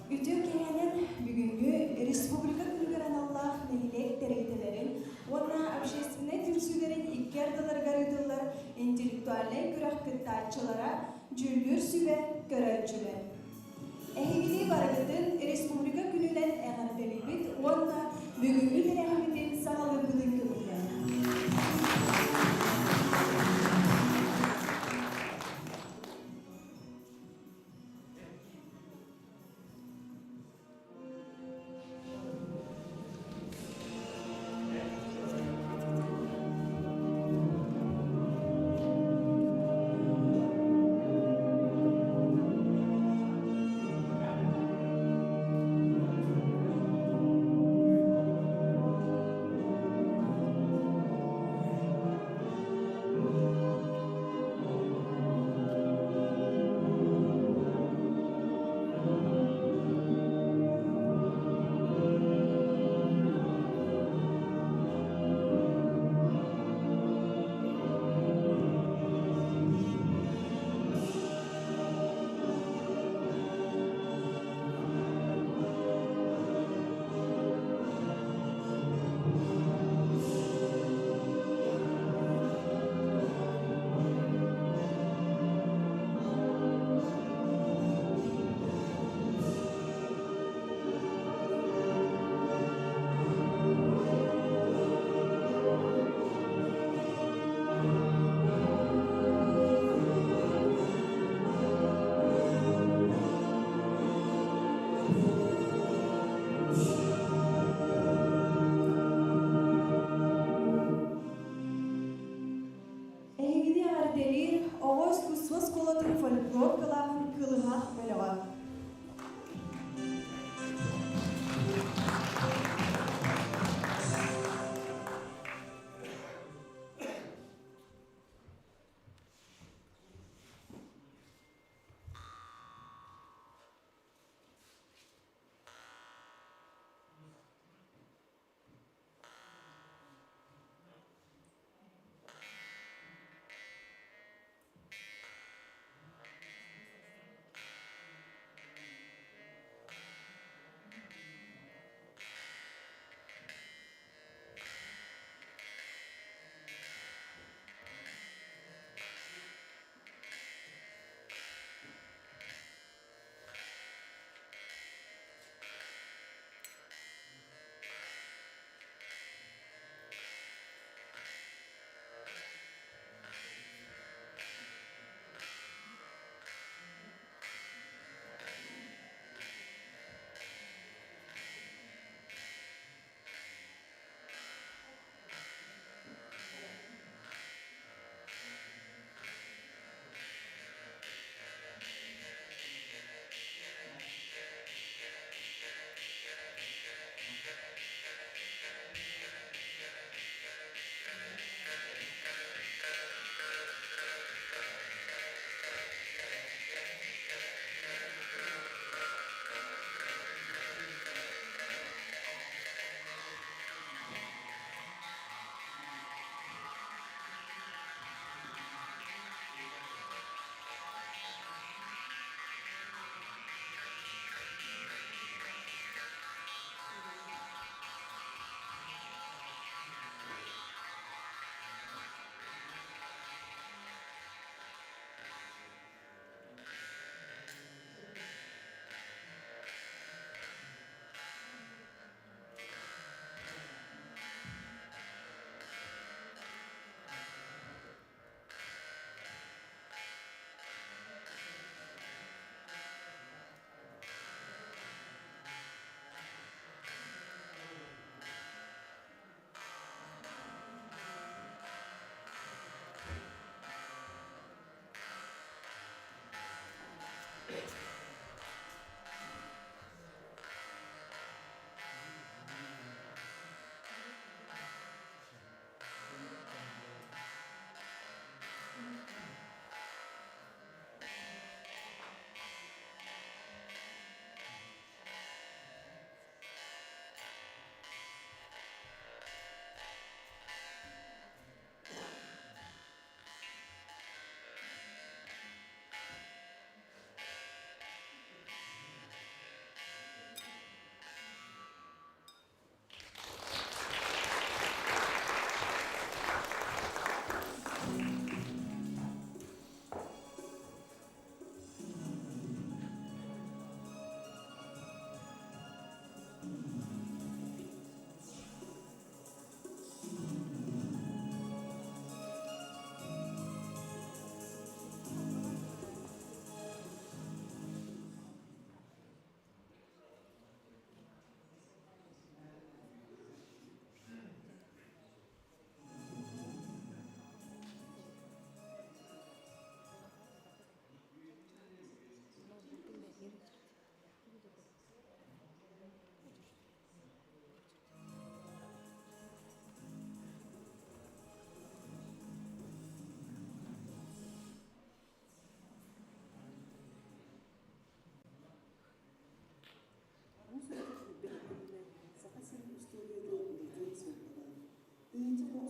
Үтүө киэһэнэн бүгүҥҥү республика күнүгэр аналлаах нэһилиэк тэрилтэлэрин уонна общественнай түмсүүлэрин икки ардыларыгар ыытыллар интеллектуальнай күрэх кыттааччылара, дьүүллүүр сүбэ, көрөөччүлэр. Эһигини барыгытын Республика күнүнэн эҕэрдэлиибит уонна бүгүҥҥү тэрээһиммитин саҕалыырбытын көҥүллээн.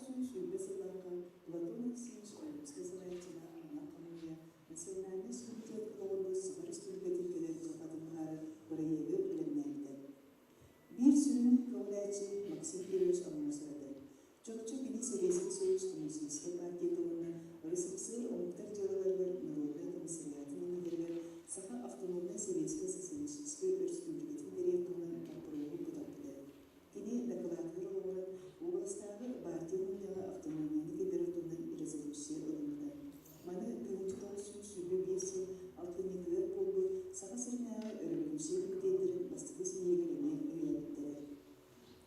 920 сыллаахха Платон Алексеевич Ойуунускай салайааччылаах анал хамыыһыйа национальнай суверенитет олоҕурбут Саха Республикатын кэлэр дьылҕатын быһаарар бырайыагы бэлэмнээбитэ. Биир сүрүн көҕүлээччи Максим Кирович Аммосов этэ. Чопчу кини Сэбиэскэй Союз Коммунистическай партията уонна РСФСР омуктар дьыалаларыгар Народнай комиссариатын иннилэригэр Саха автономнай Сэбиэскэй Социалистическай Өрөспүүбүлүкэтин тэрийэр туһунан боппуруоһу көтөхпүтэ. Кини дакылаатыгар олоҕуран, уобаластааҕы партия мунньаҕа автономияны киллэрэр туһунан резолюция ылыммыта. Маны 1925 сыл алтынньытыгар буолбут Саха сиринээҕи өрөбөлүүссүйэ кэмитиэттэрин бастакы съеһигэр эмиэ өйөөбүттэрэ.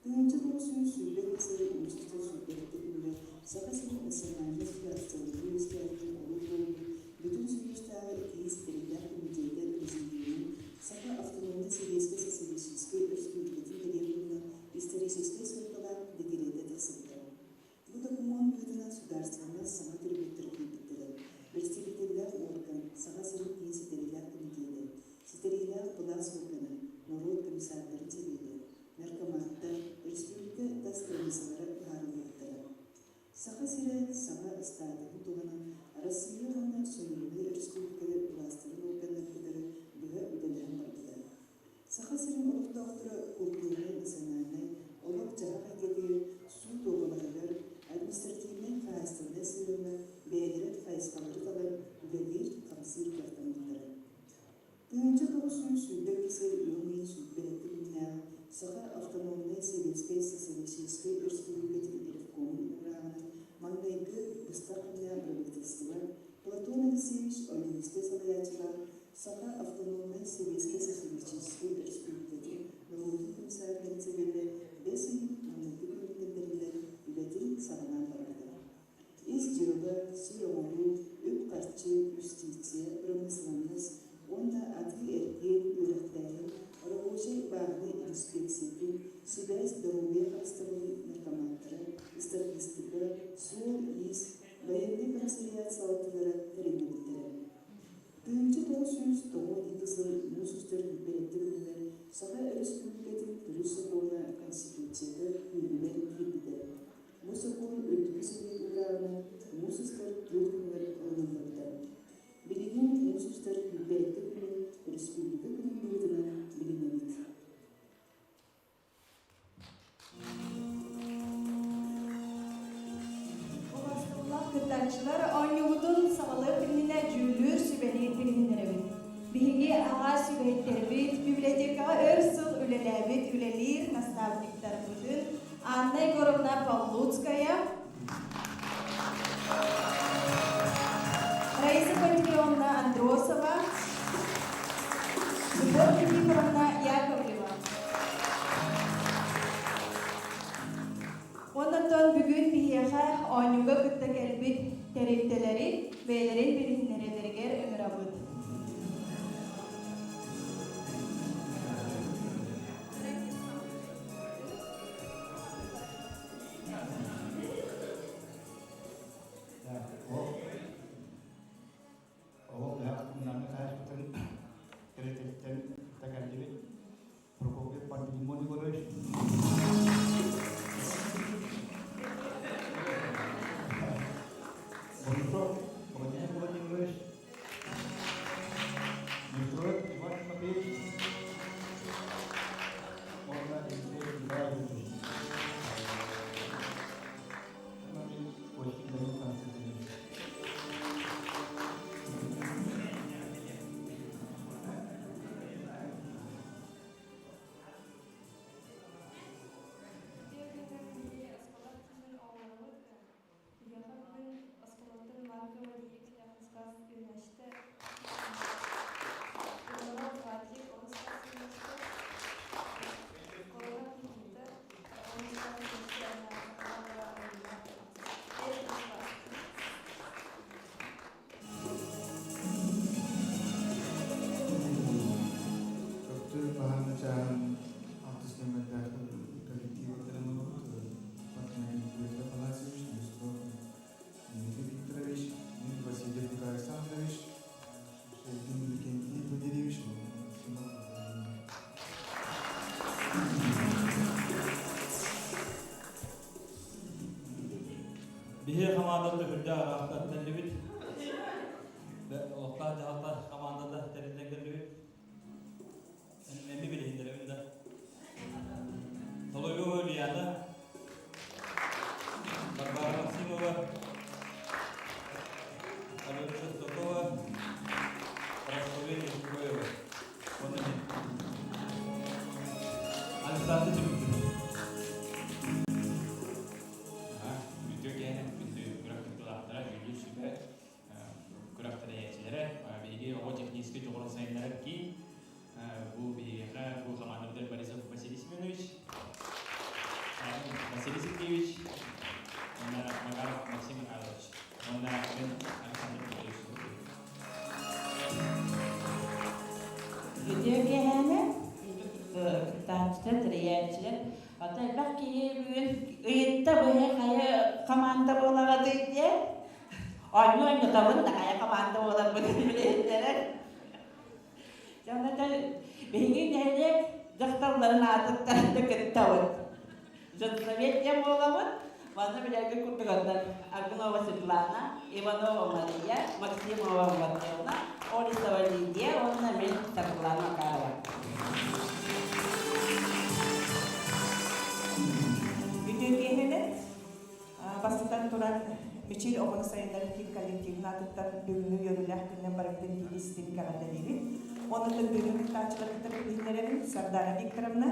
1922 сыл үс устар сүүрбэһиттэ күнүгэр Саха сирин национальнай судаарыстыбалыы үөскээһинин олук буолбут Бүтүн Союзтааҕы итии ситэриилээх кэмитиэтэ президиумун Саха автономнай Сэбиэскэй Социалистическай Өрөспүүбүлүкэтин тэрийэр туһунан историческай суолталаах дэкириэтэ тахсыбыта. Бу докумуон быһыытынан судаарыстыбаннай саҥа төрүммүттэр киирбиттэрэ. Представителлээх уорган, Саха сирин киин ситэриилээх кэмитиэтэ, ситэриилээх былаас уоргана, норуот комиссардарын сэбиэтэ, наркоматтар, республика тас границалара быһаарыллыбыттара. Саха сирэ саҥа ыстаатыһын туһанан Арассыыйа уонна Союзнай республикалар былаастарын уорганнарын кытары быһа үлэлэһэн барбыта. Саха сирин олохтоохторо култуурунай-национальнай олох-дьаһах эйгэтигэр, суут уобалаһыгар, административнай-хаһаайыстыбаннай сыһыаҥҥа бэйэлэрин хайысхалары талан үлэлиир-хамсыыр кыахтаммыттара. 1922 сыл ыам ыйын 27 күннээҕи Саха автономнай Сэбиэскэй Социалистическай Өрөспүүбүлүкэтин ревкомун уурааҕынан маҥнайгы быстах кэмҥэ правительство Платон Алексеевич Ойуунускай салайааччылаах Саха автономнай Сэбиэскэй Социалистическай Өрөспүүбүлүкэтин норуотун комиссардарын сэбиэтэ бэс ыйын маҥнайгы күнүттэн тэриллэн үлэтин саҕалаан барбыта. Ис дьыала, сир оҥоруу, үп-харчы, юстиция, бырамыысыланнас уонна атыы-эргиэн, үөрэхтээһин, рабочай бааһынай инспекциятын, сибээс, доруобуйа харыстабылын наркоматтара, статистика, суол-иис, байыаннай комиссариат салалталара тэриллибиттэрэ. 1992 сыл муус устар күүппэрэттэ күнүгэр Саха Өрөспүүбүлүкэтин Төрүт Сокуона Конституцията күүһүнэн киирбитэ. Бу сокуон Үрдүкү Сэбиэт уурааҕынан муус устар түөрт күнүгэр ылыныллыбыта. Билигин муус устар күүппэрэттэ күнүн Республика күнүн быһыытынан билинэбит. Убастабыллаах кыттааччылар, оонньуубутун саҕалыах иннинэ дьүүллүүр сүбэни билиһиннэрэбит. Биһиги аҕа сүбэһиттэрбит, библиотекаҕа өр сыл үлэлээбит үлэлиир наставниктарбытын Анна Егоровна Павлуцкая, Раиса Пантелеоновна Андросова, Любовь Никифоровна Яковлева. Оннотон бүгүн биһиэхэ оонньууга кытта кэлбит тэрилтэлэри бэйэлэрин билиһиннэрэлэригэр ыҥырабыт. Ол коммунальнай хаһаайыстыбатын тэрилтэтиттэн кэллибит Прокопьев Пантелеймон Егорович. Борисов Владимир Владимирович. Михаил Иван Тимофеевич. Уонна Алексей Николаевич. Очень Константинович. Көхтөөх баһааны чааһын алтыс нүөмэрдээх коллектива кэлэн олорбут Патмаев Юрий Афанасьевич, Нестеров Дмитрий Викторович, Васильев Николай Александрович, Шейкин Викентий Валерьевич, Максимов Владимир. хамаандата үрдэ араастан тэриллибит. Олохтоох дьаһалта хамаандата тэриллэн кэллибит. Эми билиһиннэрэбин да. Соловьева Ульяна, Варвара Максимова, Алена Шестакова, Прасковья Неустроева. Уонна мин. Александр Тимур. Үтүө киэһэ күндү күрэх кыттыылаахтара, дьүүллүүр сүбэ күрэх тэрийээччилэрэ, биһиги оҕо техническэй дьоҕурун сайыннарар киин, бу биһиэхэ бу командабытыгар Борисов Василий Семенович, Василий Сергеевич уонна Макаров Максим Михайлович уонна мен Александр Петрович. Үтүө киэһэни кыттааччылар, тэрийээччилэр. Ата элбэх киһи бүгүн ыйытта быһа хайа команда буолаҕытый диэн. Оонньуу оонньотабын да хайа команда буоларбытын билиһиннэрэр. Дьоннор биһиги нэһилиэк дьахталларын аатыттан да кыттабыт. Женсовет диэн буолабыт. Манна билэргэ курдук онтон Аргунова Светлана, Иванова Мария, Максимова Владимировна, Олесова Лидия уонна мин Саргылана Макарова. Үтүө киэһэнэн бастатан туран Мичил оҕону сайыннарар киин коллективын аатыттан бүгүҥҥү үөрүүлээх күнүнэн барыбытын биир истиҥ эҕэрдэлиибит. Онон бүгүҥҥү кыттааччыларбытын билиһиннэрэбин Сардана Викторовна,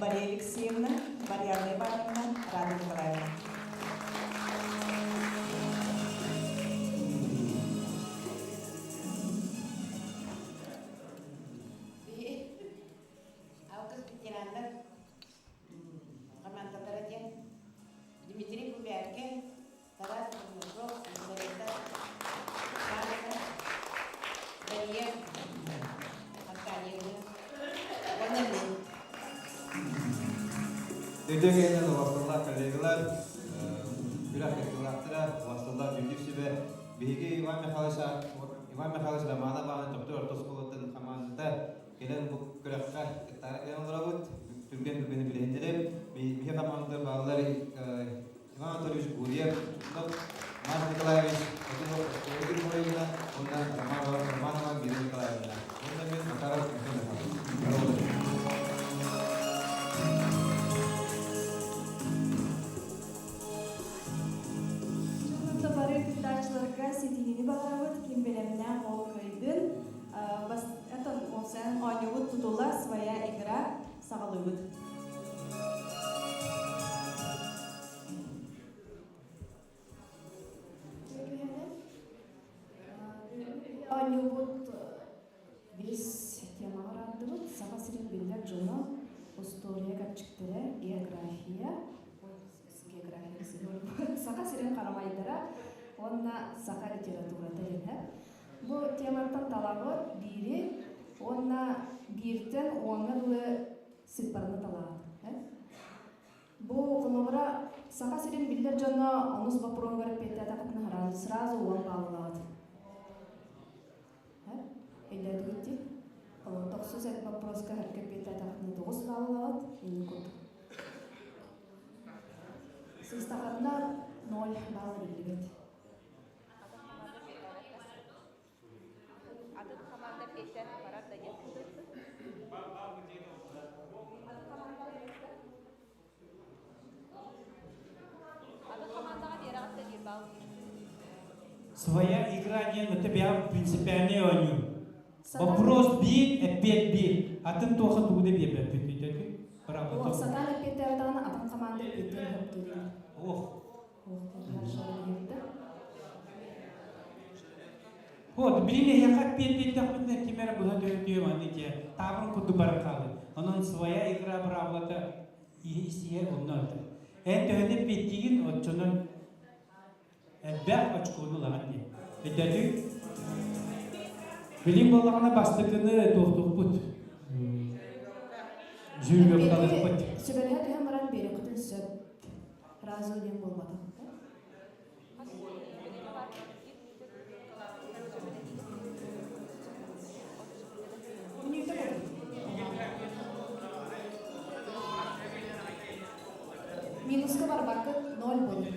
Мария Алексеевна, Марианна Ивановна, Рада Николаевна. Алгыс ветераннар командалара диэн Дмитрий Бубяркин, Тарас Кузнецов, Елизавета Шарина, Дария Аркадьевна уонна мин. Үтүө киһинэн убасталлаах коллегалар, күрэх кыттыылаахтара, убасталлаах дьүүллүүр сүбэ, биһиги Иван Михайлович Иван Михайлович Романов аҕаны Төхтүр орто оскуолатын хамаандата кэлэн бу күрэххэ кыттаары кэлэн олоробут. Түргэн түргэни билиһиннэрим. Биһи хамаанда бааллар Иван Анатольевич Гурьев, Марк Николаевич Одинов Ольга Григорьевна уонна Романова Романова Мира Николаевна. Уонна мин Макаров Михаил Михайлович. Бары кыттааччыларга ситиһиини баҕарабыт, ким бэлэмнээх ол кыайдын. Этон олсен оонньуубут тутула своя игра саҕалыыбыт. Оонньуубут биэс темаҕа араардыбыт. Саха сирин биллэр дьоно, устуоруйа кэрчиктэрэ, география, география Саха сирин харамайдара уонна саха литературата диэн. Бу тематтан талабыт биири уонна бииртэн уоҥҥа дылы сыыппараны талаҕыт. Бу холобура Саха сирин биллэр дьоно онус боппуруоһугар эппиэттээтэххитинэ сразу уон бааллаҕыт. Өйдөөтүгүт дии? Холобура тохсус боппуруоска сэргэ эппиэттээтэххитинэ тоҕус бааллаҕыт, инник курдук. Сыыстахатына ноль балл биллибэт. Атын команда песен барар да диэн. Атын командаҕа биэрэҕит да диир баал. Своя игра диэн это бэйэм принципиальный оонньуу. Вопрос биир, эппиэт биир. Атын туоха тугу да биэрбэппит өйдөтү. Браво. Сатаан эппиэттээбэтэҕинэ атын команда эппиэттиэн сөптүүр. Ох. Вот, билин эһиэхэ эппиэттиэтэхпитинэ ким эрэ быһа түһүтүө манны дьэ таабырын курдук баран хаалыы. Онон своя игра быраабылата истиһэ онно ытыр. Эн төһөнү эппиэттиигин оччонон элбэх очкону ылаҕын диэн. Өйдөөтүҥ? Билин буоллаҕына бастакыны туохтуохпут. Жюрьевкалыахпыт. Сүбэлэһэ түһэн баран биэриэххитин сөп. Сразу диэн буолбатах. Минуска барбаккыт ноль будет.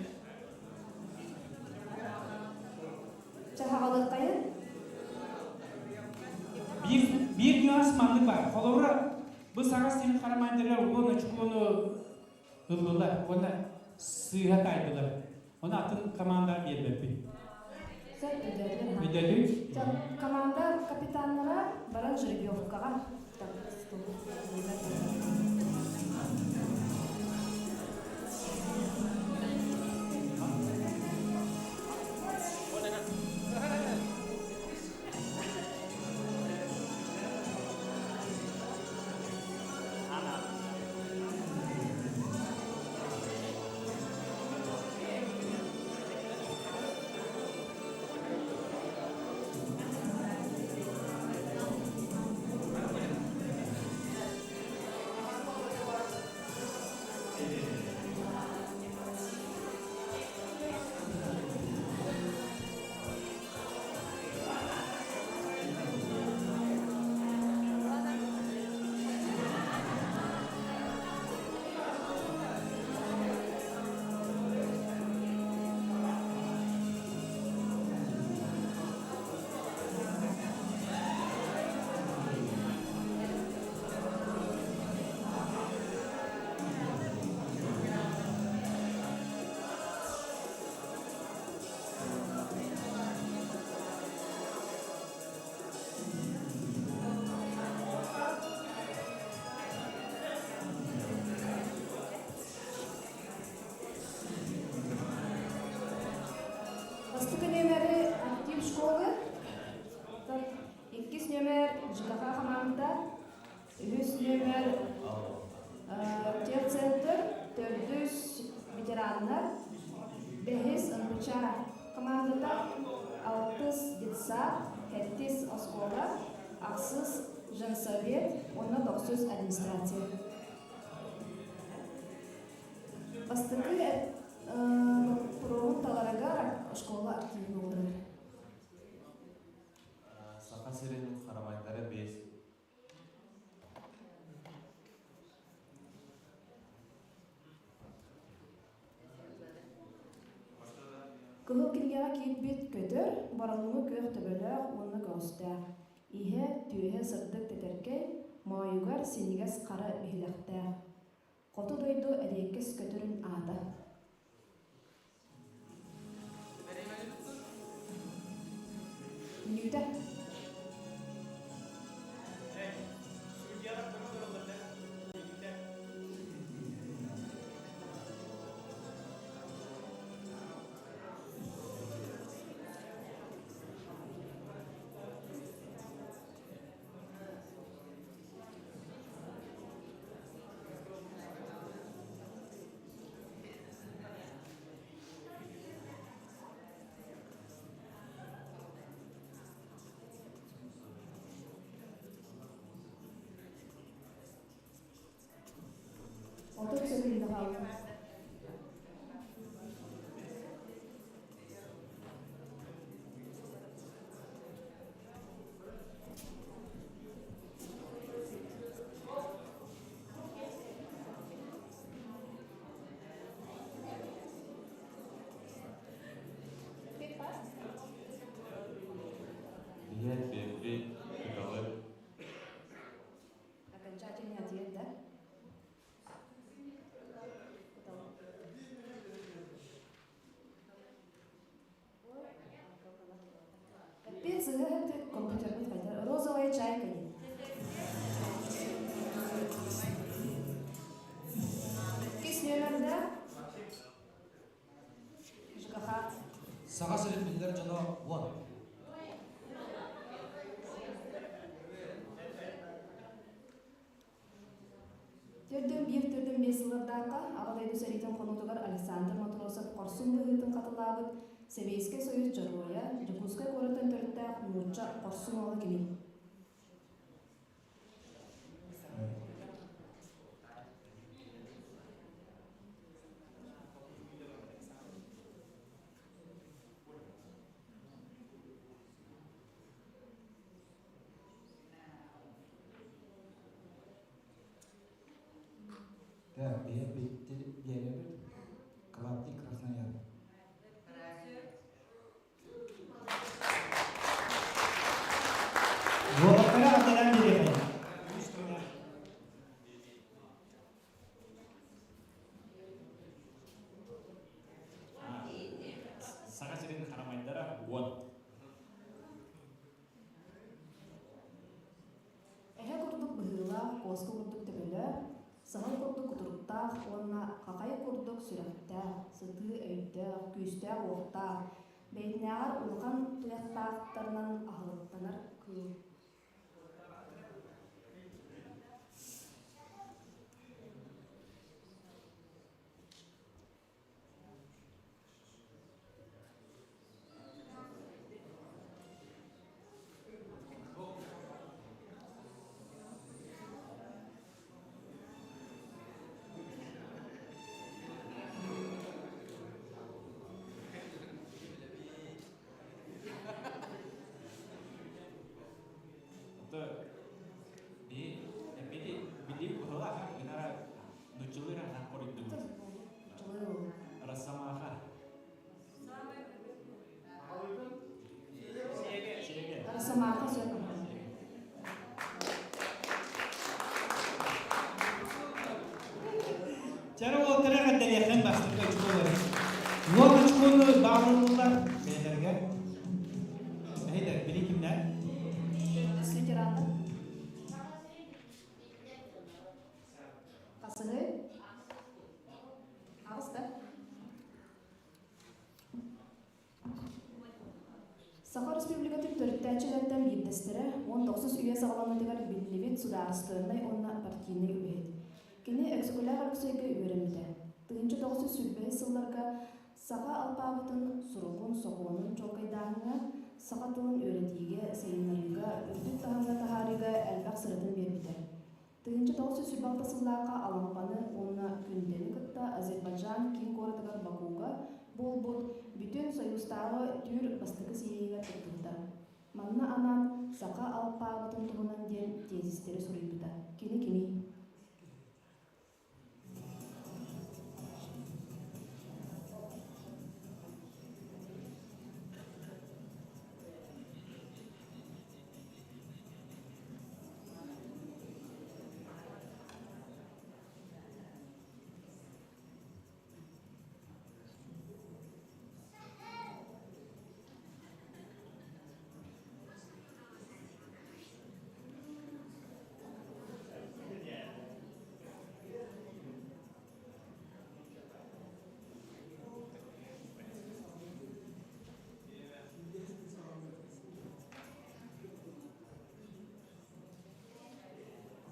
Холобура, бу саҥа сирин харамаайдарыгар уон очкону ыллылар уонна сыыһа таайдылар. Ону атын командаҕа биэрбэппин. Сөп, өйдөөтүлэр. Өйдөөтүҥ? Команда капитаннара баран жеребьевкаҕа. Бастакы нүөмэри актив школы, иккис нүөмэр ЖКХ хамаанда, үһүс нүөмэр техцентр, төрдүс ветераннар, бэһис НПЧ командата, алтыс детсад, сэттис оскуола, ахсыс женсовет уонна тохсус администрация. Бастакы боппуруоһун таларыгар школа активный буолар. Саха сирин харамайдара биэс. Кыһыл кинигэҕэ киирбит көтөр барыллыҥы күөх төбөлөөх уонна көҕүстээх. Иһэ, түөһэ сырдык тэтэркэй, моойугар синньигэс хара биһилэхтээх. Хоту дойду эриэккэс көтөрүн аата. Мүнүүтэ. 30 секунда хаалла. Ийэ биэрбит кыталы Окончательный ответ, да? Капец, это компьютербит хайдар. Розовая чайка не. Иккис нүөмэрдэ ЖКХ. Саха сирин биллэр дьоно уон. Төрдүн биир төрдүн биэс сыллардаахха Аҕа дойду сэриитин хонуутугар Александр Матросов хорсун быһыытын хатылаабыт Сэбиэскэй Союз Дьоруойа, Дьокуускай куораттан төрүттээх нуучча хорсун уола кимий? Так, бэйэ биэрэбит. Клавдий Краснояр. Уолаттара атынан биэриэхэй. Саһыл курдук кутуруктаах уонна хахай курдук сүрэхтээх, сытыы өйдөөх, күүстээх-уохтаах, бэйэтинээҕэр улахан туйахтаахтарынан аһылыктанар кыыл. Ото би эппити били быһылаах гынара нуччалыыра хоруйдубут. Росомаха. Росомаха сөп. Чара уолтара кэттэриэххин бастакы очколары. Уон очкону баалылылар бэйэлэригэр. Эһидэр, били кимнэр? Төрдүс ветераннар. Хасыһы? Аҕыста. Саха Республикатын төрүттээччилэртэн биирдэстэрэ, 19 үйэ саҕаланыытыгар биллибит судаарыстыбаннай уонна партийнай үлэһит. Кини Өксөкүлээх Өлөксөйгө үөрэммитэ. 1925 сылларга саха алпаабытын суругун, сокуонун чуолкайдааһыҥҥа, саха тылын үөрэтиигэ, сайыннарыыга, үрдүк таһымҥа таһаарыыга элбэх сыратын биэрбитэ. 1926 сыллаахха Алампаны уонна Күндэни кытта Азербайджан киин куоратыгар Бакуга буолбут Бүтүн Союзтааҕы түүр бастакы съеһигэр кыттыбыта. Манна анаан саха алпаабытын туһунан диэн тезистэри суруйбута. Кини кимий?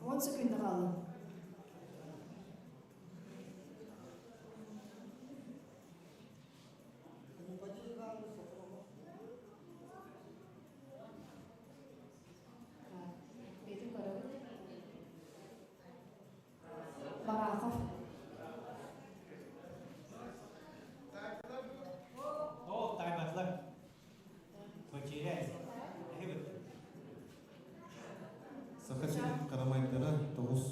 10 секунда хаалла. Бэйэтин көрөбүт. Барахов. О, тайматлар. Потеряли. Эһибит. Саха сирин харамайдара тоҕус.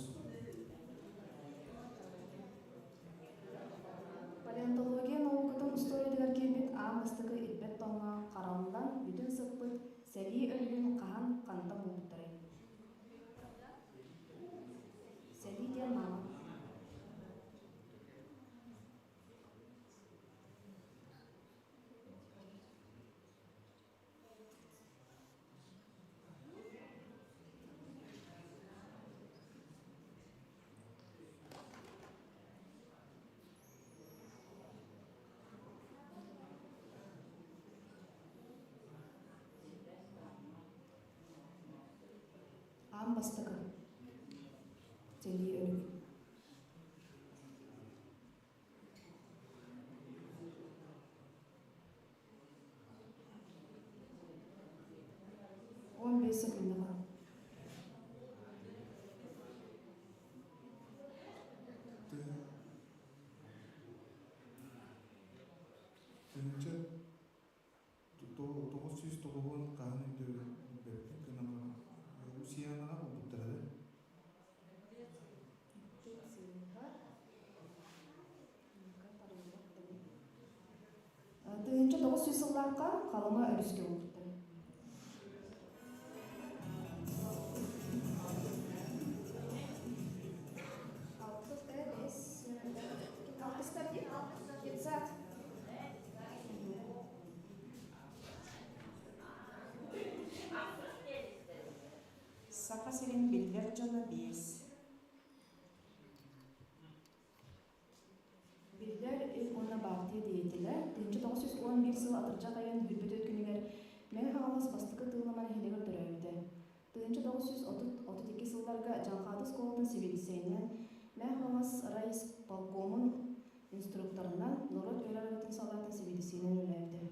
Палеонтология наукатын устуоруйатыгар киирбит аан бастакы ирбэт тоҥҥо хараллан бүтүн сыппыт сэлии өлүгүн хаһан хантан булбуттарый? Сэлии диэн маама. Аан бастакы сэлии өлүгүн. 15 секунда хаалла. Тыһыынча 990 хаһан өйдөөбөппүн гынан баран Усиянаҕа булбуттара да? 1900 сыллаахха Халыма өрүскэ булбуттар. Саха сирин биллэр дьоно биэс. партия деятелэ, 1911 сыл атырдьах ыйын бүтбүт күнүгэр Мэҥэ Хаҥалас бастакы Тыыллыма нэһилиэгэр төрөөбүтэ. 1930-32 сылларга Дьалхааты оскуолатын сэбиэдиссэйинэн, Мэҥэ Хаҥалас райисполкомун инструкторынан, норуот үөрэҕириитин салаатын сэбиэдиссэйинэн үлэлээбитэ.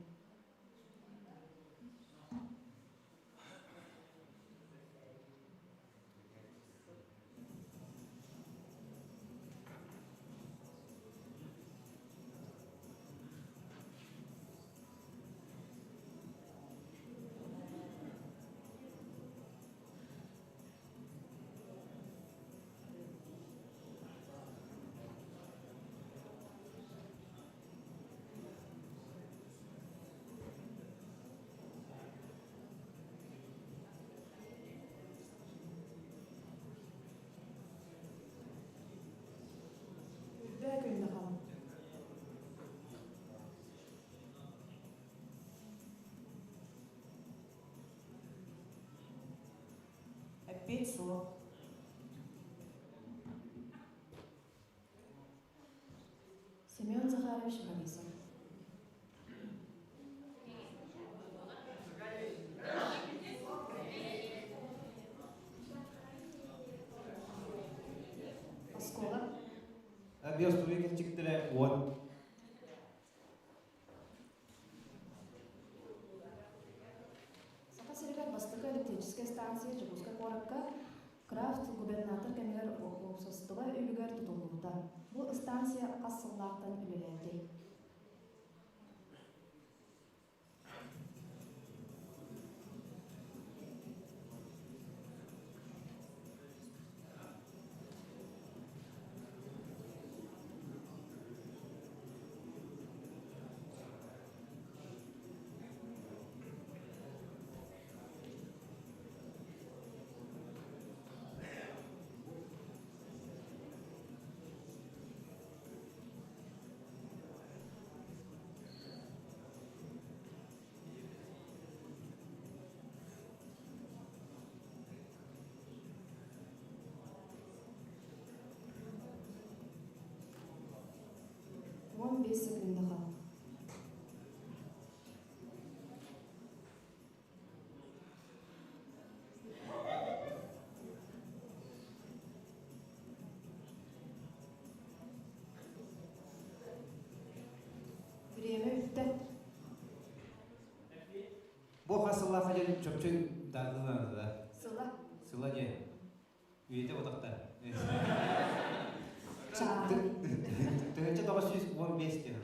Үрдээ күндэ хаал. Эппиэт суох. Семен Захарович Борисов. Оскуола. Биостуруй кэлчиктэрэ уон. Саха сиригэр бастакы электрическэй станция Дьокуускай куоракка Крафт губернатор кэмигэр уопсастыба үбүгэр тутуллубута. Бу станция хас сыллаахтан үлэлээбитэй? 15 секунда хаалла. Бириэмэ бүттэ. Бу хас сыллаахха диэн чопчу дааталаан да? Сыла. Сыла диэн. Үйэтэ утахта. Чааһы. 1915 диэн.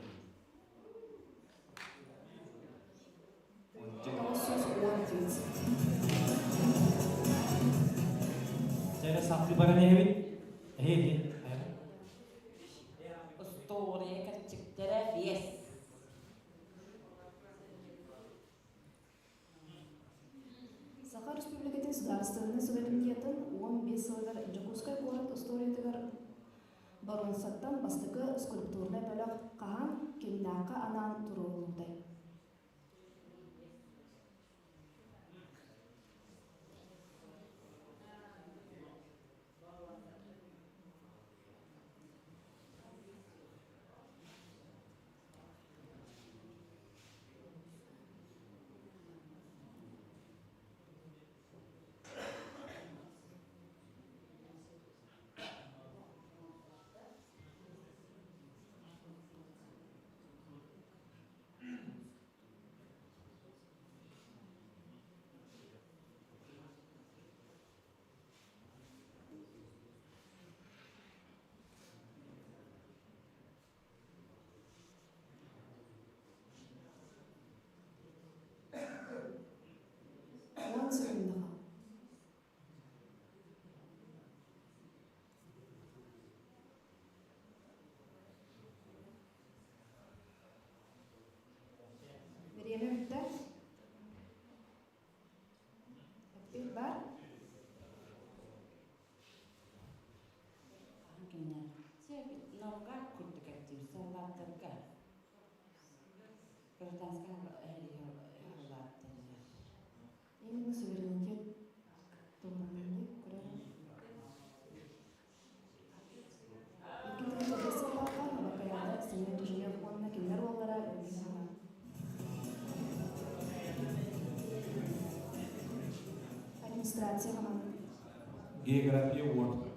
919. Дьэ, сахты баран иһэбит. Эһи, Устуоруйа кэрчиктэрэ биэс. Саха Республикатын судаарыстыбаннай суверенитетын 15 сылыгар Дьокуускай куорат устуоруйатыгар боруонсаттан бастакы скульптурнай бөлөх хаһан, кимнээххэ анаан туруоруллубутай? Уон секундаҕа. Бириэмэ бүттэ. Эппит бар. Наука курдук эттим, саллааттарга. Гражданскай халлааттарыгар. Именно суверенитет туһунан көрөбүн. 2005 сыллаахха Бакайаада Семен Дежнев уонна кинилэр уоллара Иллюстрация команда. География 10.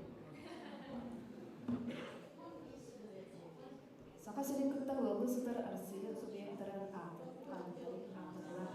Саха сирин кытта ыаллыы сытар Арассыыйа субъектарын ааты ааттарын ааттатылар.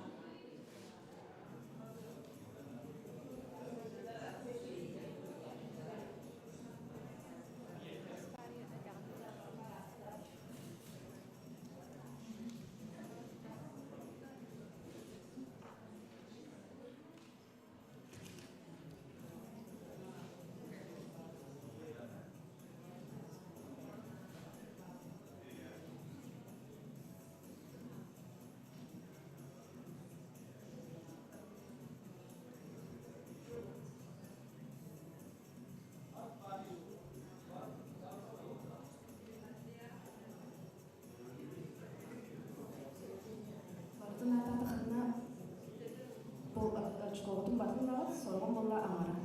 Барытын аатаатаххытына бу очкоҕутун барытын ылаҕыт, сороҕун буолла аҥара.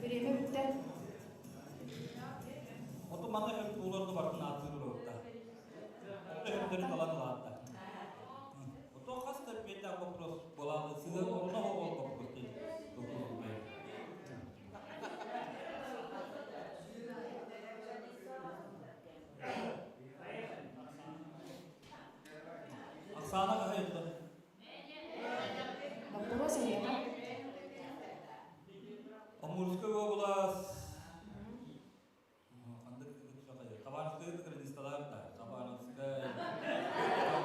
Бириэмэ бүттэ. Оту манна хөп тууларны бартын ааттыыр уруутта. Өттөрү талан ылаатта. Ото хас да бетә вопрос болады. Сызы орна ол вопрос дейт. Оксана кахайытта. Вопрос эйиэхэ. Амурская область. Хабаровская кыргызсталар да. Хабаровская,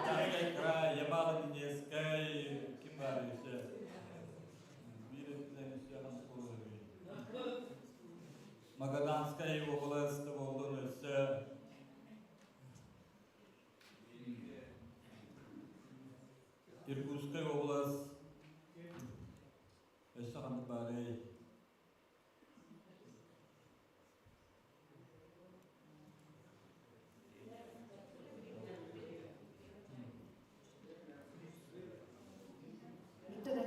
Камчатскай край, Ямало-Ненецкай, ким бар еще? Бир еще Магаданская область болдун өссө. Иркутская область. Өссө ханнык баарый? Бүттэ да.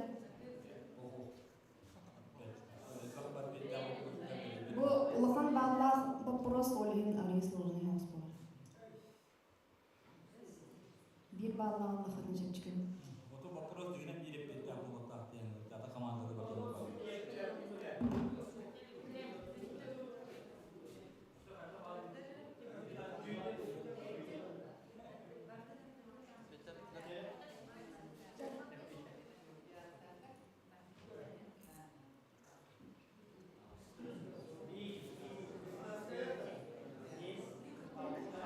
Бу улахан бааллаах боппуруос ол иһин арыый сложный соҕус буолар. Биир бааллааҕын лахатын чэпчэки. Ото вопрос дигинен биир эппиэттээх буолуохтаах диэн ата командада бардылар.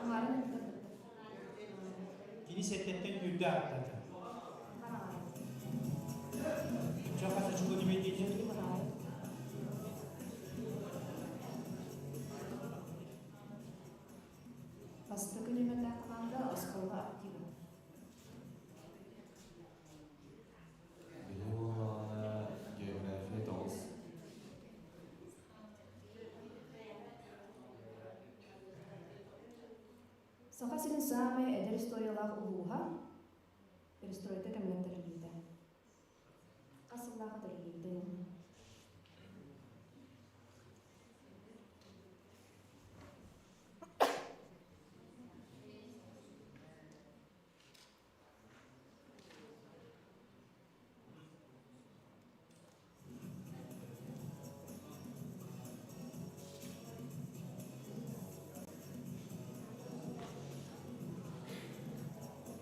Аҥаарын эбитэ бүттэ. Кини сэттэттэн үрдэ ааттаата. Чо хас очко диэбитин? Бастакы нүөмэрдээх команда оскуола актива. Биһи буоллаҕына география 9. Саха сирин саамай эдэр историялаах улууһа перестройка кэминэн тэриллибитэ. Хас сыллаахха тэриллибитэй?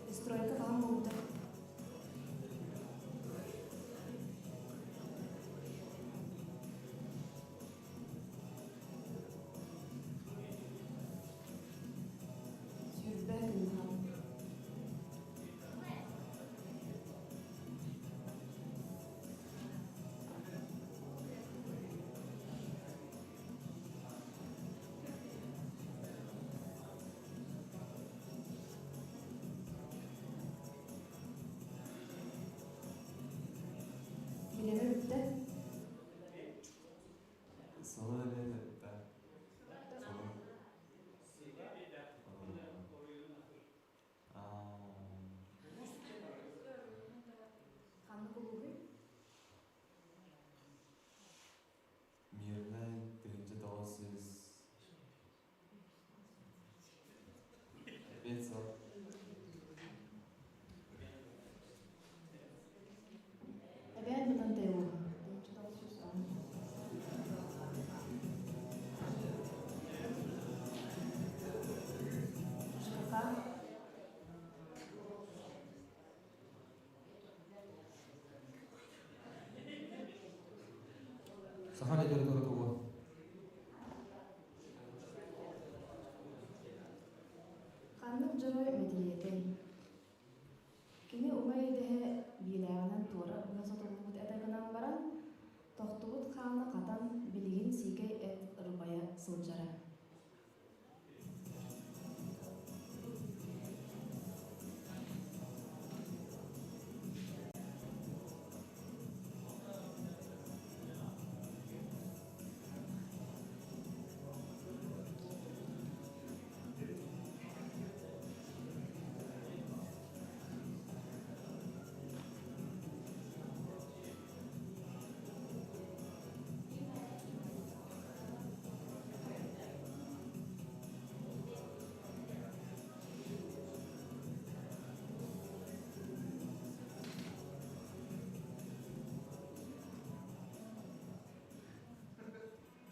Перестройка хаһан буолбута? Дьоруой мэтириэтин. Кини уҥа идэһэ биилээҕинэн туора быһа сотуллубут этэ гынан баран, тохтубут хаана хатан, билигин сиикэй эт ырбайа сылдьара.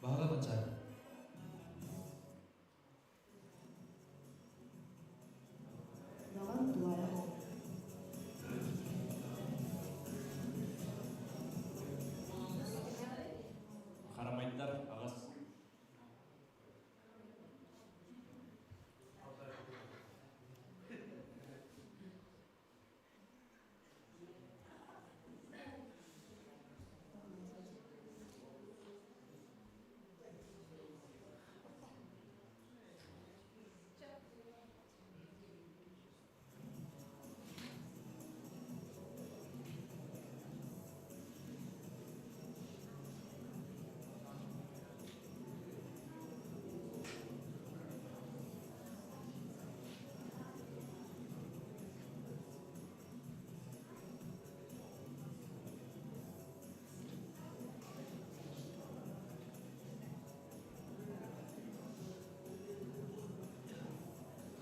Баһылай Манчаары. Даҕан тулаайах оҕо. Харамайдар аҕыс.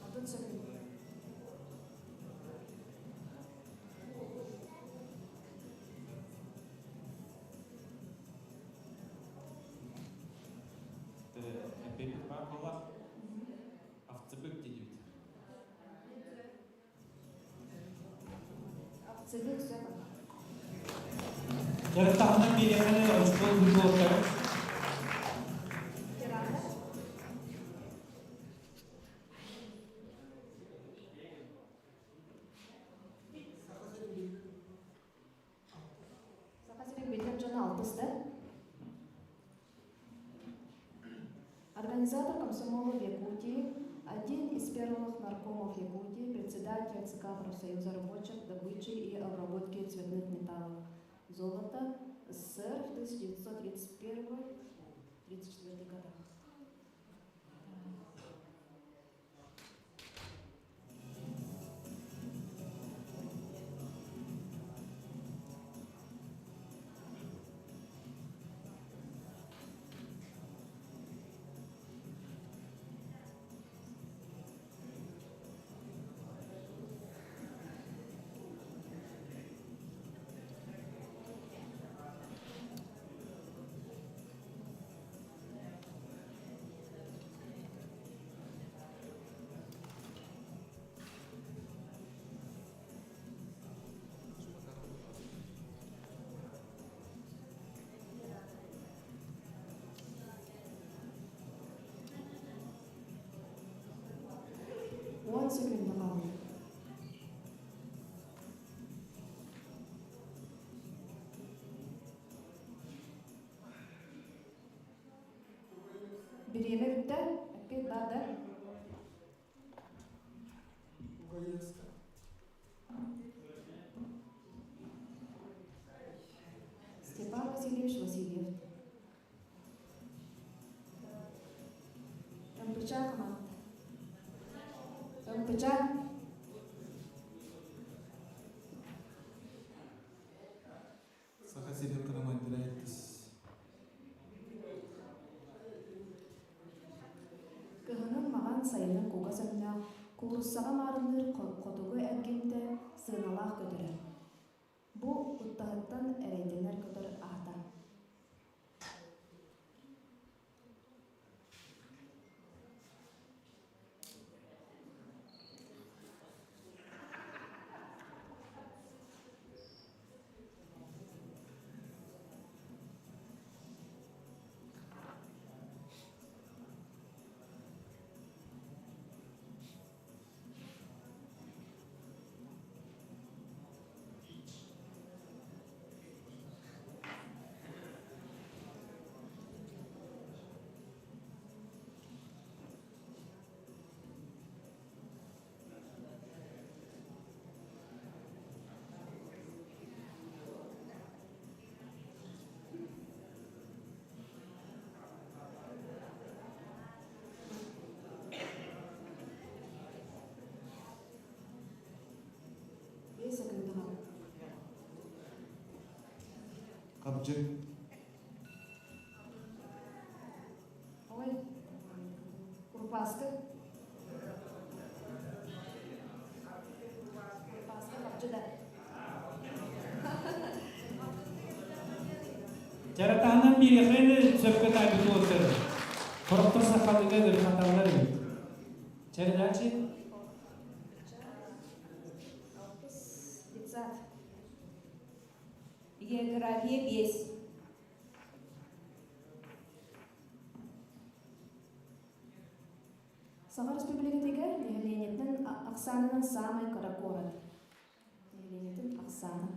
Атын сөкүн. Эппиппит баар буолла. Овцебык диэбит. Овцебык сөп. Дьарыктаһынан биэриэххэ оскуола футболтара. Веранда. Саха сирин биллэр дьоно алтыс да? Организатор комсомола в Якутии, один из первых наркомов Якутии, председатель ЦК профсоюза рабочих добычи и обработки цветных металлов золота СССР в 1931-34 годах. Уон сөкүүндэ хаалла. Бириэмэ бүттэ. Эппиэт баар да? Степан Васильевич Васильев. МПЧ команда. МПЧ. Саха сирин харамайдара сэттис. Кыһынын маҕан, сайынын кугас өҥнөөх, кууруссаҕа маарынныыр хотугу эргимтэ сыаналаах көтөрө. Бу куттаһыттан эрэйдэнэр көтөр аата. Хабдьы. Ой, курупааскы. Курупааскы хабдьы да. Чаратаһынан биэриэххэ сөпкө таайбыт уолаттар. Сорохтор сахалыыга ырхаталлар эбит. Чэрдачи? Алтыс детсад. География 5. Саха Республикатыгар нэһилиэнньэтин ахсаанынан саамай кыра куорат. Нэһилиэнньэтин ахсаана.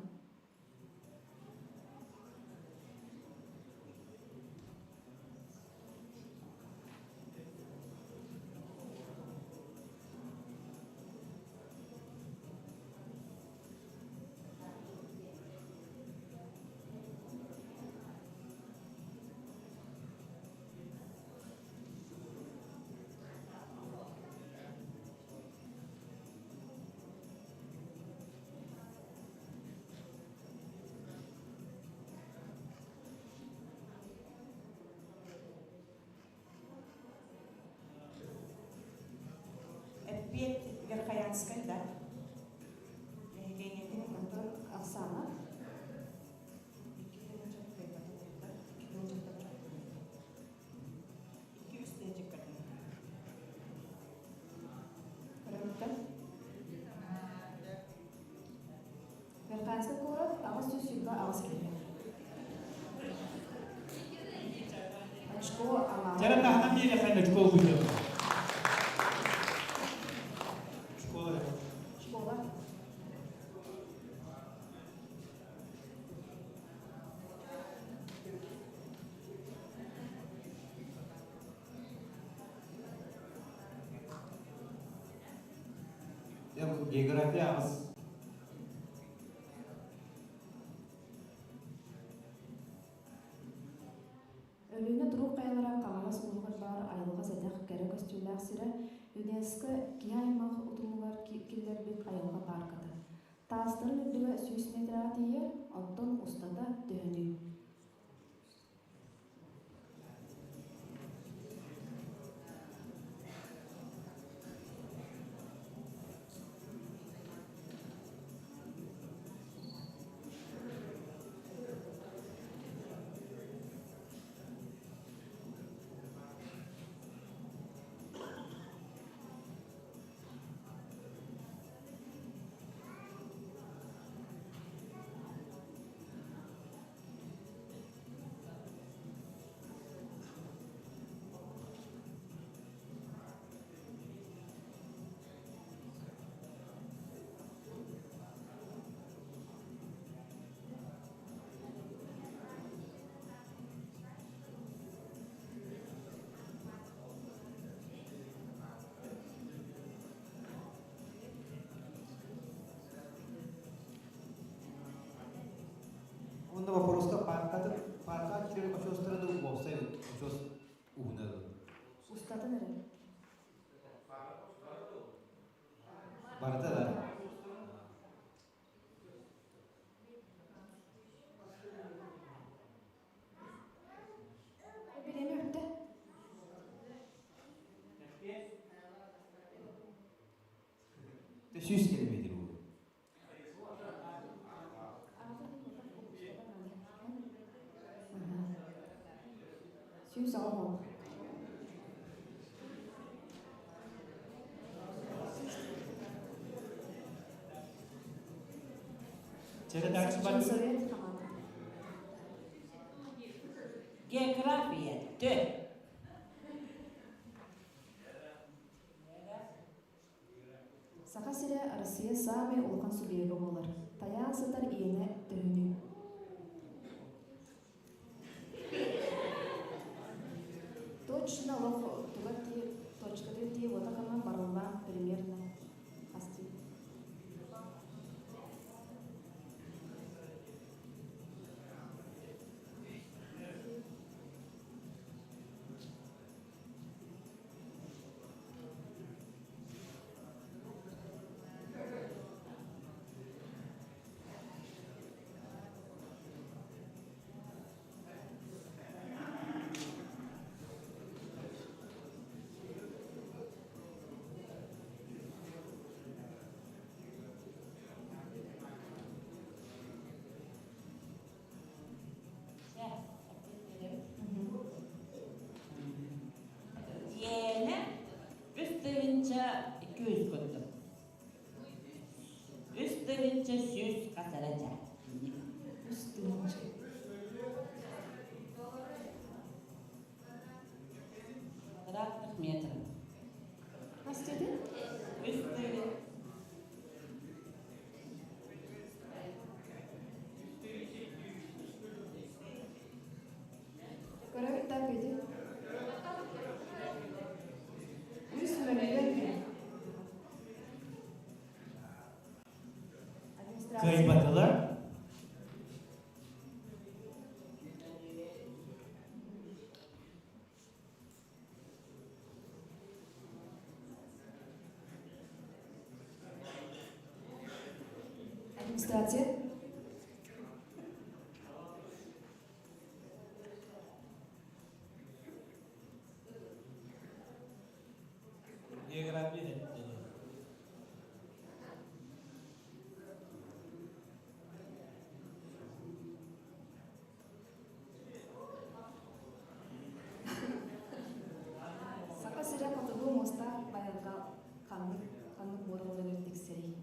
Эппиэт Верхоянскай да. Нэһилиэнньэтин Онтон ахсаана. 2 3 Верхоянскай куорат 828 киһи. Очко аҥаара. Чаратаһынан биэриэххэ очко ылбыт. Школа. Школа. География аҕыс. Өлүөнэ туруук хайалара Хаҥалас улууһугар баар айылҕа сэдэх кэрэ көстүүлээх сирэ, ЮНЕСКО киһи аймах утумугар киллэрбит айылҕа паарката. Таастарын үрдүгэ 100 метраҕа тиийэр, оттон устата төһөнүй? Онно вопроска паркаты парка киирэр очуостара да уопсай очуос уһуна Устатын эрэ. Барыта да. Бириэмэ бүттэ. 100 километр буолуо. 180. Чэрэ дальше бар. Женсовет хамаанда. География 4. Саха сирэ Россия саамай улахан субъега буолар. Тайаан сытар иэнэ төһөнүй? Точно олох тугар тиийэ точкатыгар тиийэ уотаханан барыллаан примерно хас тиий. 200 курдук. 3100 хас эрэ дьэ. 3000. Квадратных метров. Хас дедин? Үс тыһыынча. Көрөбүт да беди. Үс мөлүйүөн Администрация. Кыайбатылар. Администрация. География эттэ. Саха сирэ хотугу муустаах байылга ханнык ханнык муораларыгар тиксэрий?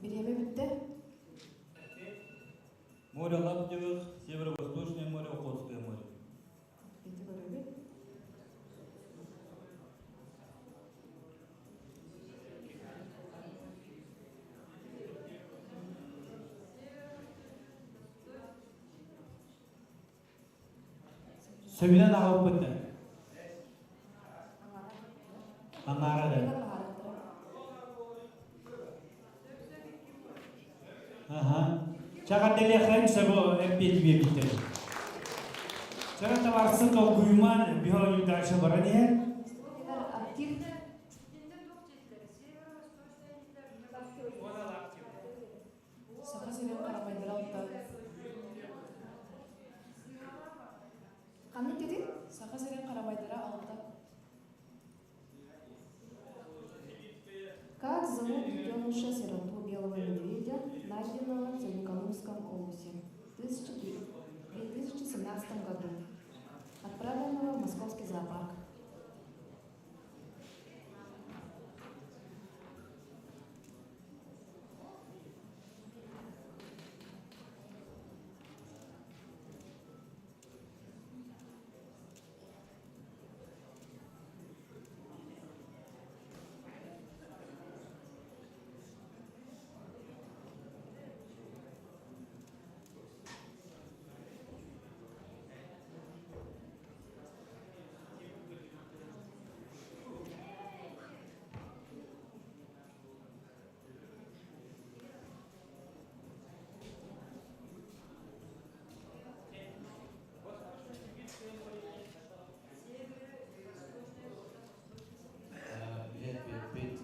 Бириэмэ бүттэ. Море Лаптевых, Северо-Восточное море, Охотское море. Ити көрөбүт. Сөбүнэн аҕалбыт. Аҥаара да. Аха. Чаҕардэлиэххэ сөбө эппиэти биэрбиттэр. Чара табаарысын долгуйуман биһо дальше баран иһэр. Актив. Саха сирин харамайдара алта. Ханнык дедин? Саха сирин харамайдара алта. Как зовут детеныша сироту белого медведя, найденного в Соликамском улусе в 2017 году, отправленного в Московский зоопарк? Билет биэрбит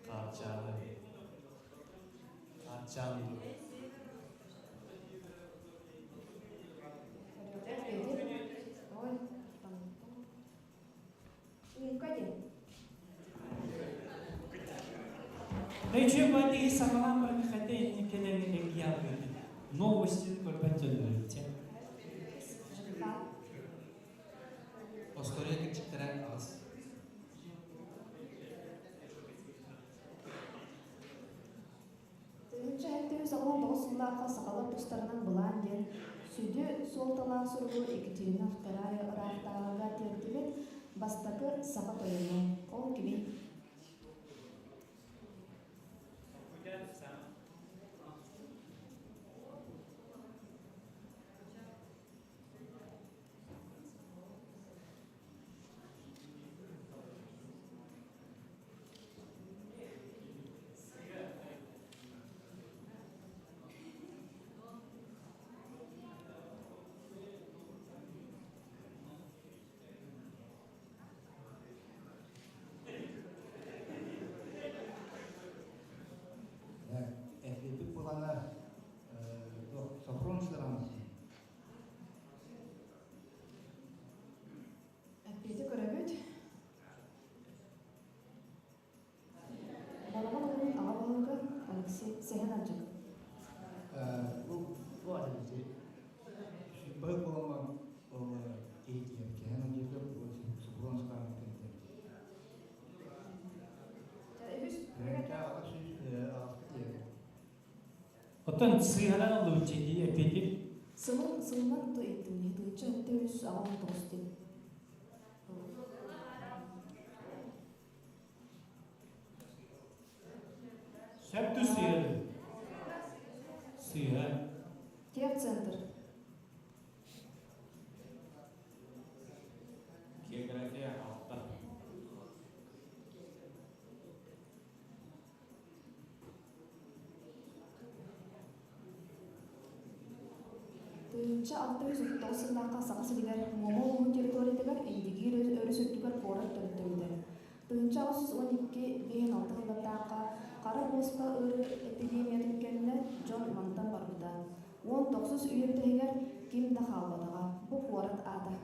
Хаарчааны. Хаарчаан дуу. Ой, там. Умка диэн. Дэчү бадиги сахалаан баран хата инникелерин эргийэ Новости көрбөт дьоннор. Остуоруйа кырдьыктара аҕыс. 1789 сыллаахха сахалар тустарынан былаан диэн сүдү суолталаах суругу Екатерина II ыраахтааҕыга тиэрдибит бастакы саха тойоно. Ол кимий? Алжык. Бу бу аты бу болма ол кейтиер кеһен одежда бу сукулон сукан кентер. Оттон сыыһанан ыллыбыт дии эппиэтин. Сылын сылынан то иттим не тыынча өттө үс аҕам тоҕус дин. Сөп ту сыыһа. Сыыһа. Техцентр. География алта. 1639 сыллаахха Саха сиригэр Муома улууһун территориятыгар Индигиир өрүс үрдүгэр куорат төрүттэммитэ. 1812 биэһин алта сыллардаахха хара буоспа ыарыы эпидемиятын кэннэ дьон мантан барбыта. Уон тохсус үйэ бүтэһигэр ким да хаалбатаҕа. Бу куорат аата.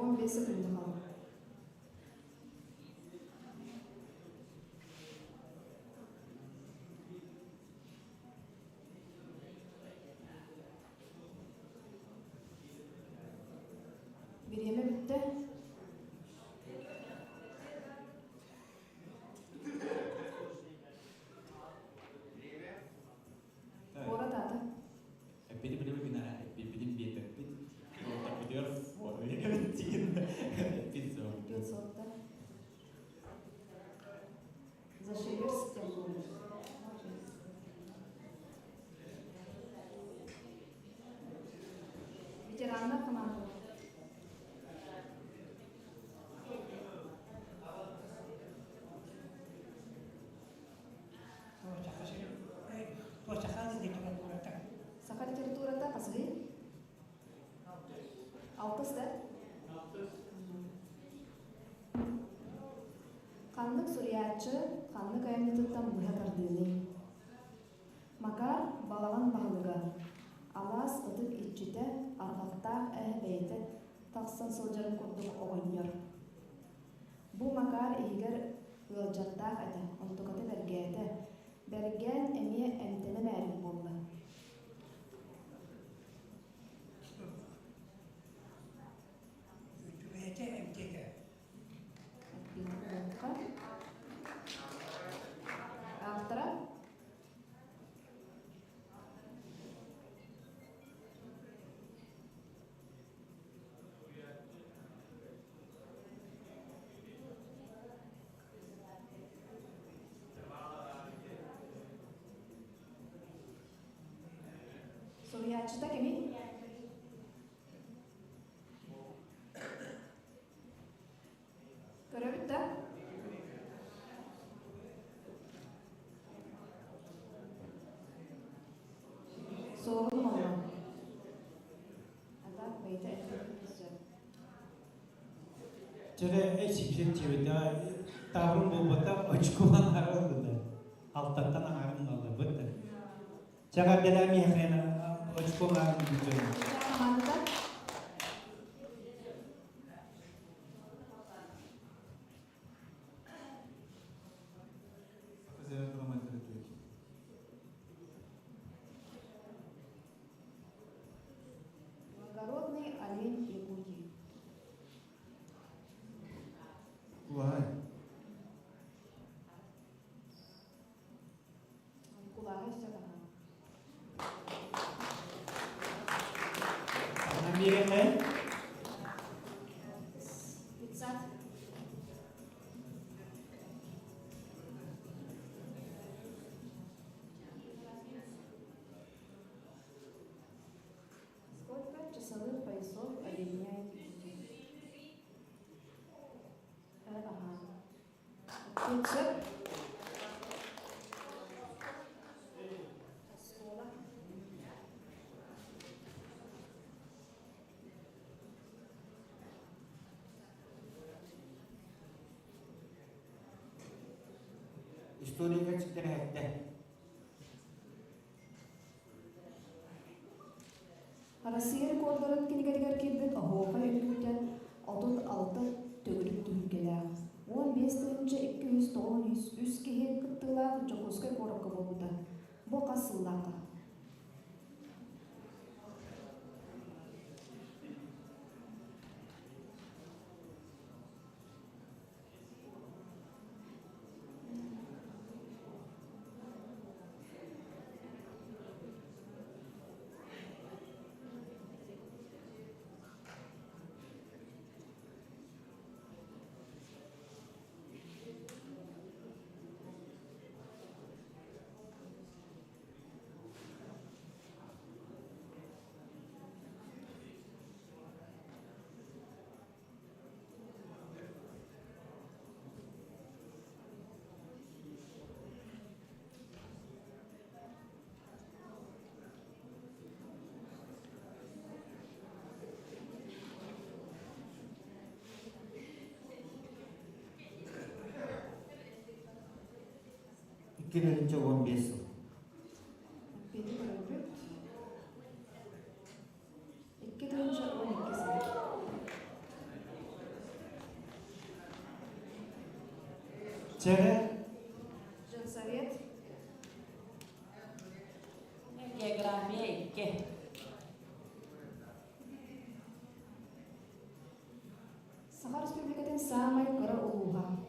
15 секунда қалды. Бириэмэ бүттэ. Куорат аата. Эппити билеби бина эппитин биэтэппит. Таппытыгар тиин эппит сол. 500-та. Зашиверск тем более. Ветераннар команда. Саха литературата хасыгый? Алтыс да? Ханнык суруйааччы ханнык айымньытыттан быһа тардыыный? Макар балаҕан баһылыга, алаас ытык иччитэ, арҕахтаах эһэ бэйэтэ тахсан сылдьарын курдук оҕонньор. Бу Макар иһигэр ыалдьардаах этэ, онтуката бэргээтэ, бэргээн эмиэ эмтэнэ мээрик буолла. Бэйэтэ эмтиэтэ. Автора? Суруйааччыта кимий? Көрөбүт да? Суорун Молло. А так бэйэтэ эппитин сөп. Чэрэ эчипсет чебете таврын болбата очколан арылды. Алтаттан аңарын алды бытты. Чаға белами хрена очколарын бүтүн. Командата? Благородный олень Якутии. Кулаһай. Кулаһай сөп аха. Намерение? Пятьдесят. История кэрчиктэрэ сэттэ. Россия рекордарын кинигэтигэр киирбит оһуохай үҥкүүтэ 36 төгүрүк түһүлгэлээх, 15 293 киһи кыттыылаах Дьокуускай куоракка буолбута. Бу хас сыллаахха? 2015 сыл. Эппиэти көрөбүт. 2012 сыл. Чэрэ. Женсовет. География 2. Саха Республикатын саамай кыра улууһа.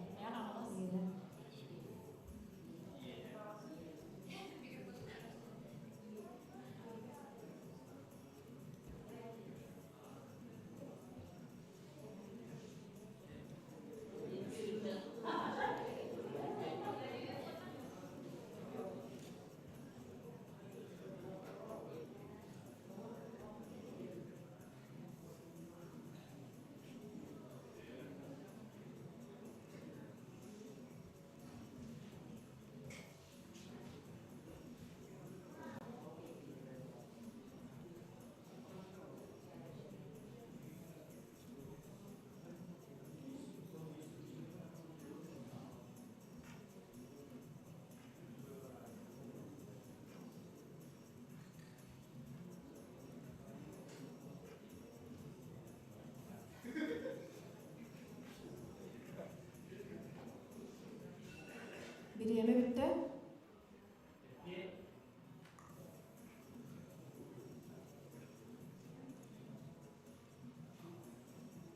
Бириэмэ бүттэ.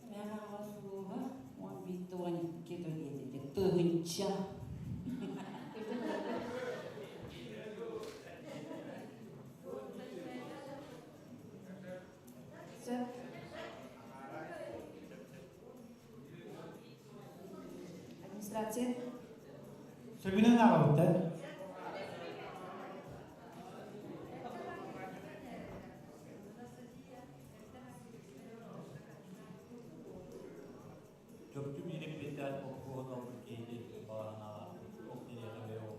Мэҥэ Хаҥалас 11 12 диэтэ тыһыынча. Сөп. Администрация. Сөбүнэн ааҕабыт. Чөптү биири биттээн боппуруоһун ылбыт киһи баҕанаҕа ол киниэхэ бэйэ ол.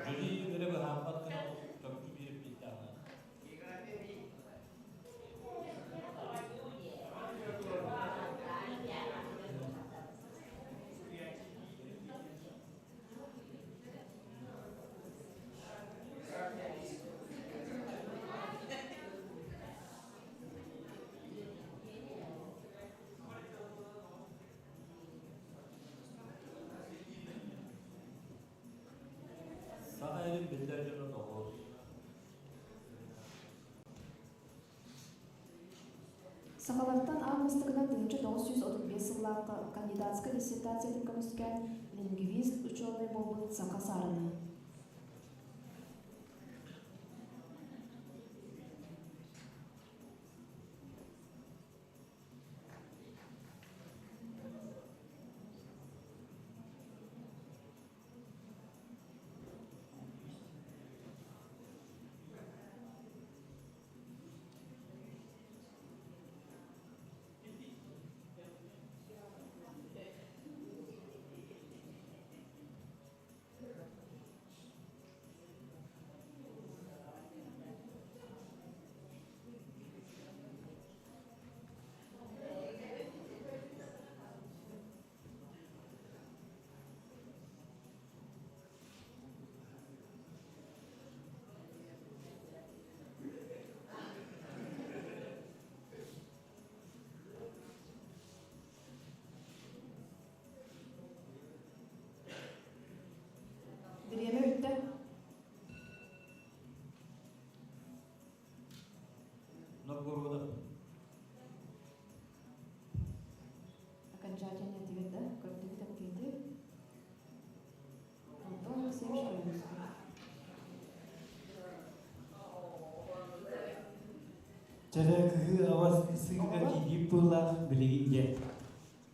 Жюри бere быһааппат гына чөптү биири биттээн. Саха эрин биллэр дьоно 9. Сахалартан аан бастакынан 1935 сыллаахха кандидатскай диссертациятын көмүскээн лингвист учуонай буолбут саха саарына. Чэрэ кыһыы авас сыыга киирбит быылаах билигин дьэ.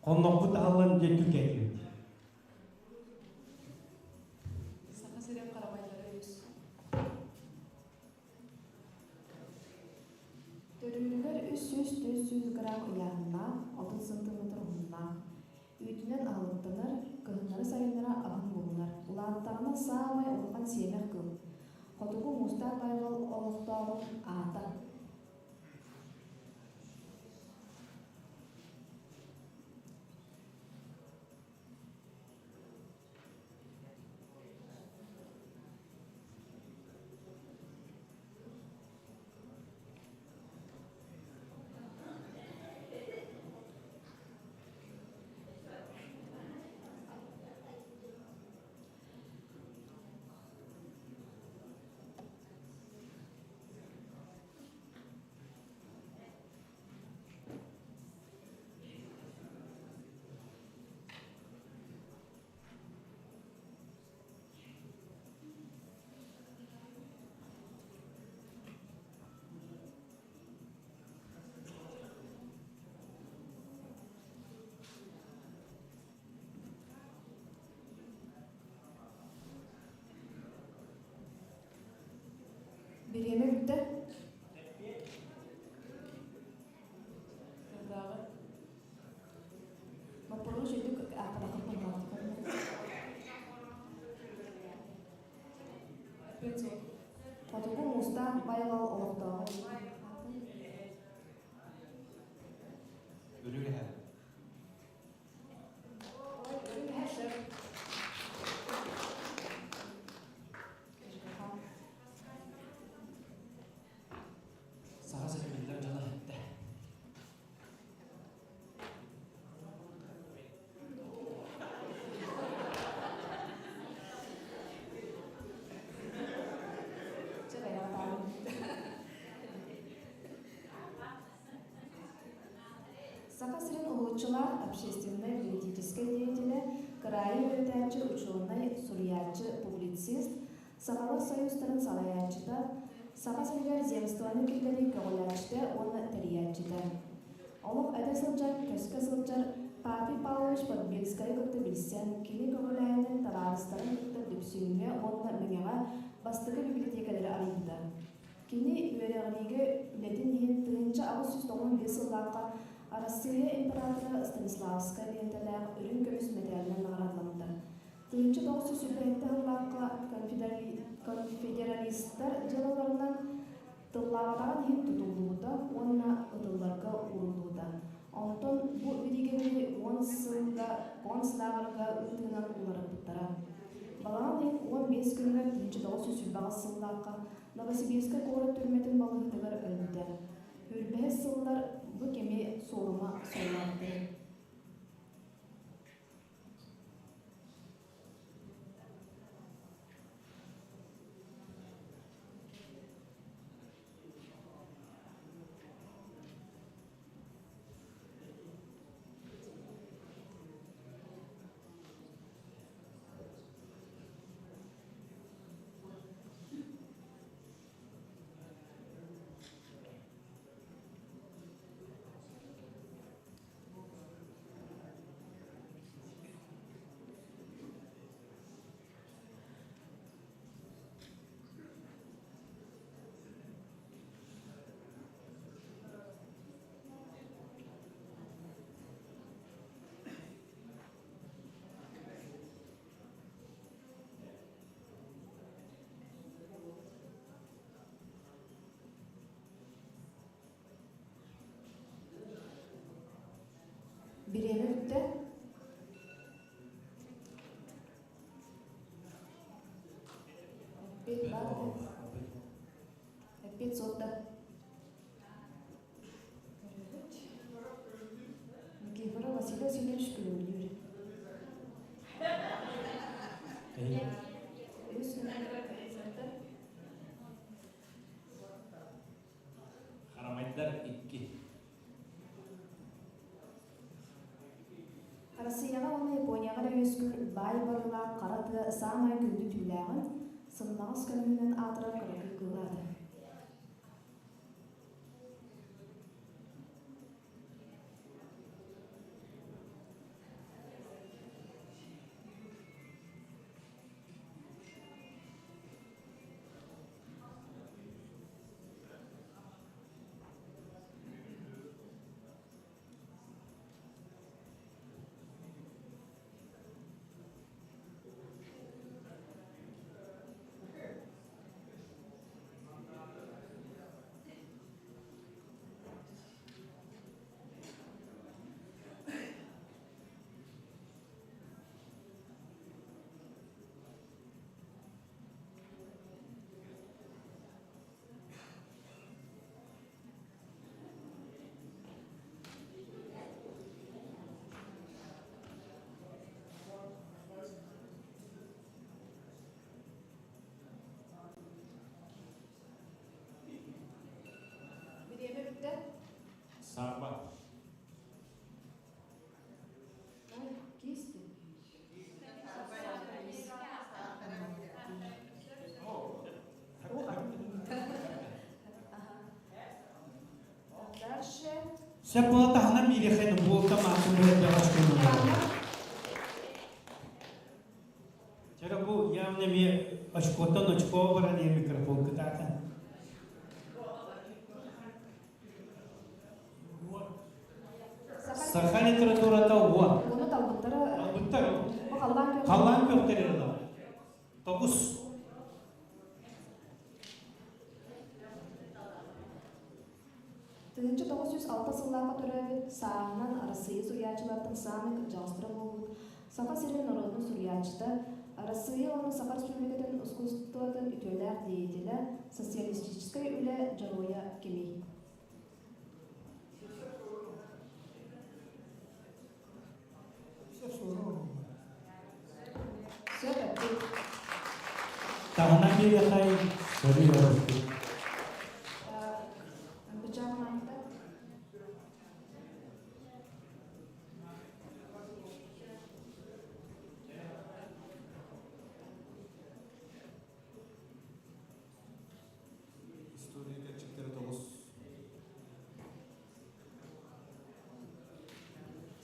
Хоннохпут аһыллан дьэ түкэтибит. Саха сирин харамайдара үс. Төрүүрүгэр 300-400 грамм ыйааһыннаах, 30 сантиметр уһуннаах. Үүтүнэн аһылыктанар, кыһыннары-сайыннары аһын булунар. Улааттаҕына саамай улахан сиэмэх кыыл. Хотугу муустаах байҕал олохтооҕун аата. Бириэмэ бүттэ. Тыллааҕы. Боппуруос үрдүк аахпатаххыт быһыылаах. Эппиэт суох. Хотугу муустаах байҕал олохтооҕо. Үрүҥ эһэ. Үрүҥ эһэ сөп. Саха сирин биллэр дьоно эттэ. Чэ бэйэҕэ таалым. Саха сирин уһулуччулаах общественнай политическай деятелэ, кыраайы үөрэтээччи, учуонай, суруйааччы, публицист, Сахалар союзтарын салайааччыта, Саха сиригэр земствоны киллэрии көҕүлээччитэ уонна тэрийээччитэ. Олох эдэ сылдьар, көскө сылдьар Папий Павлович Подбельскайы кытта билсэн, кини көҕүлээһинин табаарыстарын кытта Дүпсүҥҥэ уонна Мэҥэҕэ бастакы бибилэтиэкэлэри арыйбыта. Кини үөрэҕириигэ үлэтин иһин 1895 сыллаахха Арассыыйа императора Станиславскай лиэнтэлээх үрүҥ көмүс мэтээлинэн наҕараадаламмыта. 1927 сыллаахха конфедералистар дьыалаларынан тыллаабатаҕын иһин тутуллубута уонна ытылларга ууруллубута. Онтон бу бириигэбэри уон сылга концлааҕырга ыытыынан уларыппыттара. Балаҕан ыйын 15 күнүгэр 1928 сыллаахха Новосибирскай куорат түрмэтин балыыһатыгар өлбүтэ. Үрбэһис сыллар бу кэми суорума суоллаабыттара. Бириэмэ бүттэ. Эппиэт баар Эппиэт суох да. Көрөбүт. Никифоров Василий Васильевич күлүмнүүр. Үс Харамайдар икки. Арассыыйаҕа уонна Японияҕа эрэ үөскүүр баай барыылаах хара тыа саамай күндү түүлээҕин, сымнаҕас көмүһүнэн аатырар кыракый кыыл аата. Сөп буола таһынан биириэххэ буолта маатын быһа очкону. Чара бу явно эмиэ очкоттан очко баран иһэ микрофон кытаатан. Саха литературата уон. Уону талбыттара. Талбыттар. Бу халлаан күөх. Халлаан күөхтэр ылла. Тоҕус. 1906 сыллаахха төрөөбүт, сааһынан Арассыыйа суруйааччылартан саамай кырдьаҕастара буолбут Саха сирин норуотун суруйааччыта, Арассыыйа уонна Саха Республикатын ускуустубатын үтүөлээх деятелэ, социалистическай үлэ дьоруойа кимий? Сөп эппит. Таһынан биэриэхэй, сөрүү өрөспүт. Бычаан маайта. История кэрчиктэрэ тоҕус.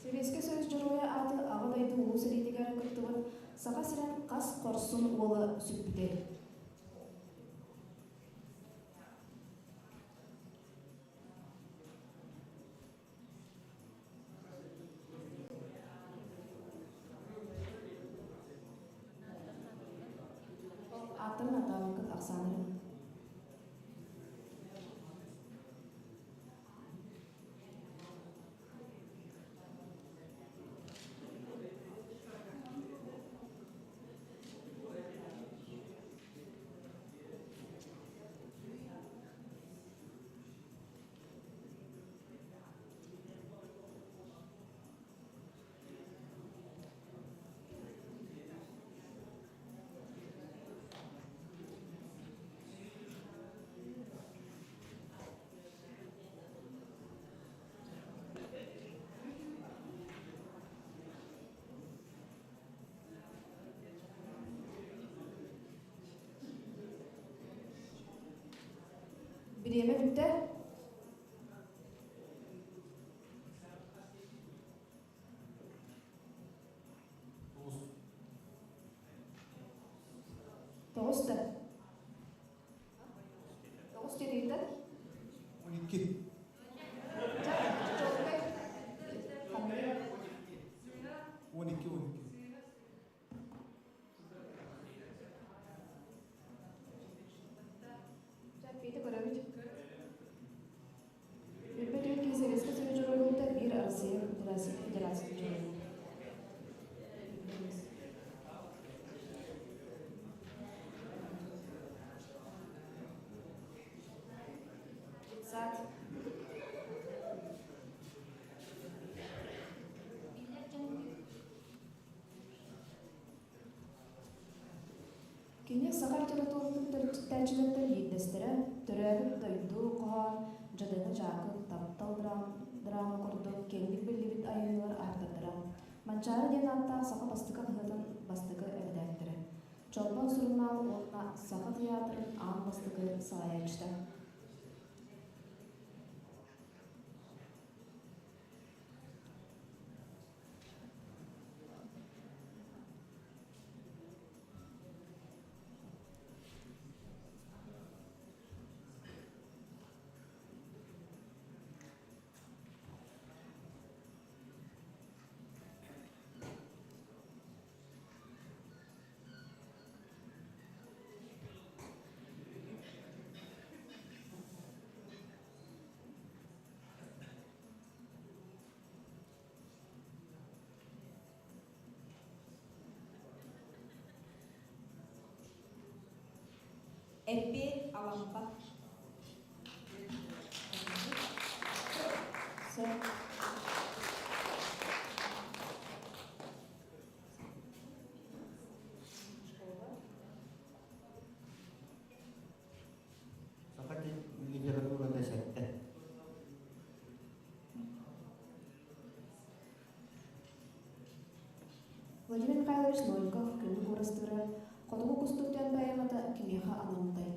Сэбиэскэй Союз Дьоруойа ааты Аҕа дойду Улуу сэриитигэр кыттыбыт Саха сирин хас хорсун уола сүкпүтэй? Ааттарын аттаабаккыт ахсааннарын. Бириэмэ бүттэ. Тоҕус да. Тоҕус диэтигит 12. 12, 12. Петя көрөбүт. Үрбэ түөрт киһи Советскай Союз дьоруойбута биир Россия Федерациятын дьоруойа. Сад. Кини саха литературатын төрүттээччилэртэн биирдэстэрэ, төрөөбүт дойду хоһоон, Дьадаҥы Дьаакып, Таптал драма курдук киэҥник биллибит айымньылар ааптардара. Манчаары диэн ааттаах саха бастакы хаһыатын бастакы эрэдээктэрэ. Чолбон сурунаал уонна Саха тыйаатырын аан бастакы салайааччыта. Эппиэт Алампа. Сөп. Саха литературата сэттэ. Владимир Михайлович Новиков күндү куорастыыра Хотугу кустук диэн поэмата кимиэхэ анаммытай?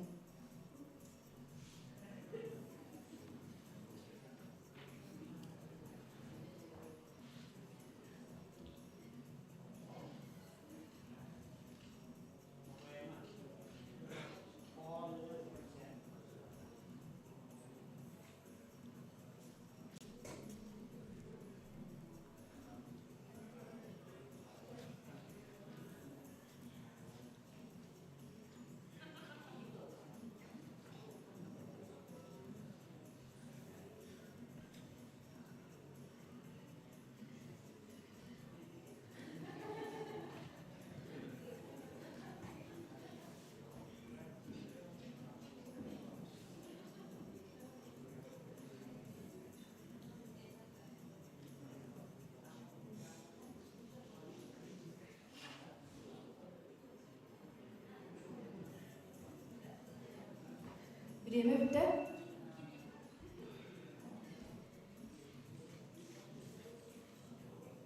Бириэмэ бүттэ.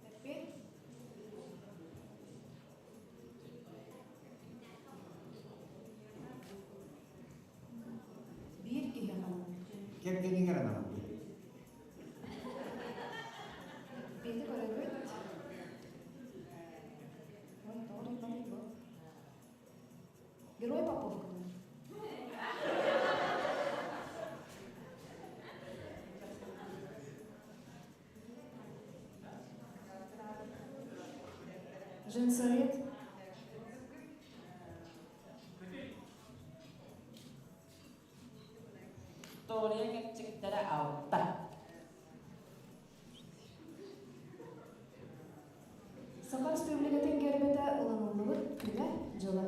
Эппиэт. Биир киһи ханан. Кэргэнигэр анаммыт. Эппиэти көрөбүт. Ой, тоҕо турбатый бу? Герой Поповка дуо? Женсовет. История кэрчиктэрэ алта. Саха Республикатын гербэтэ ылыныллыбыт күнэ дьыла.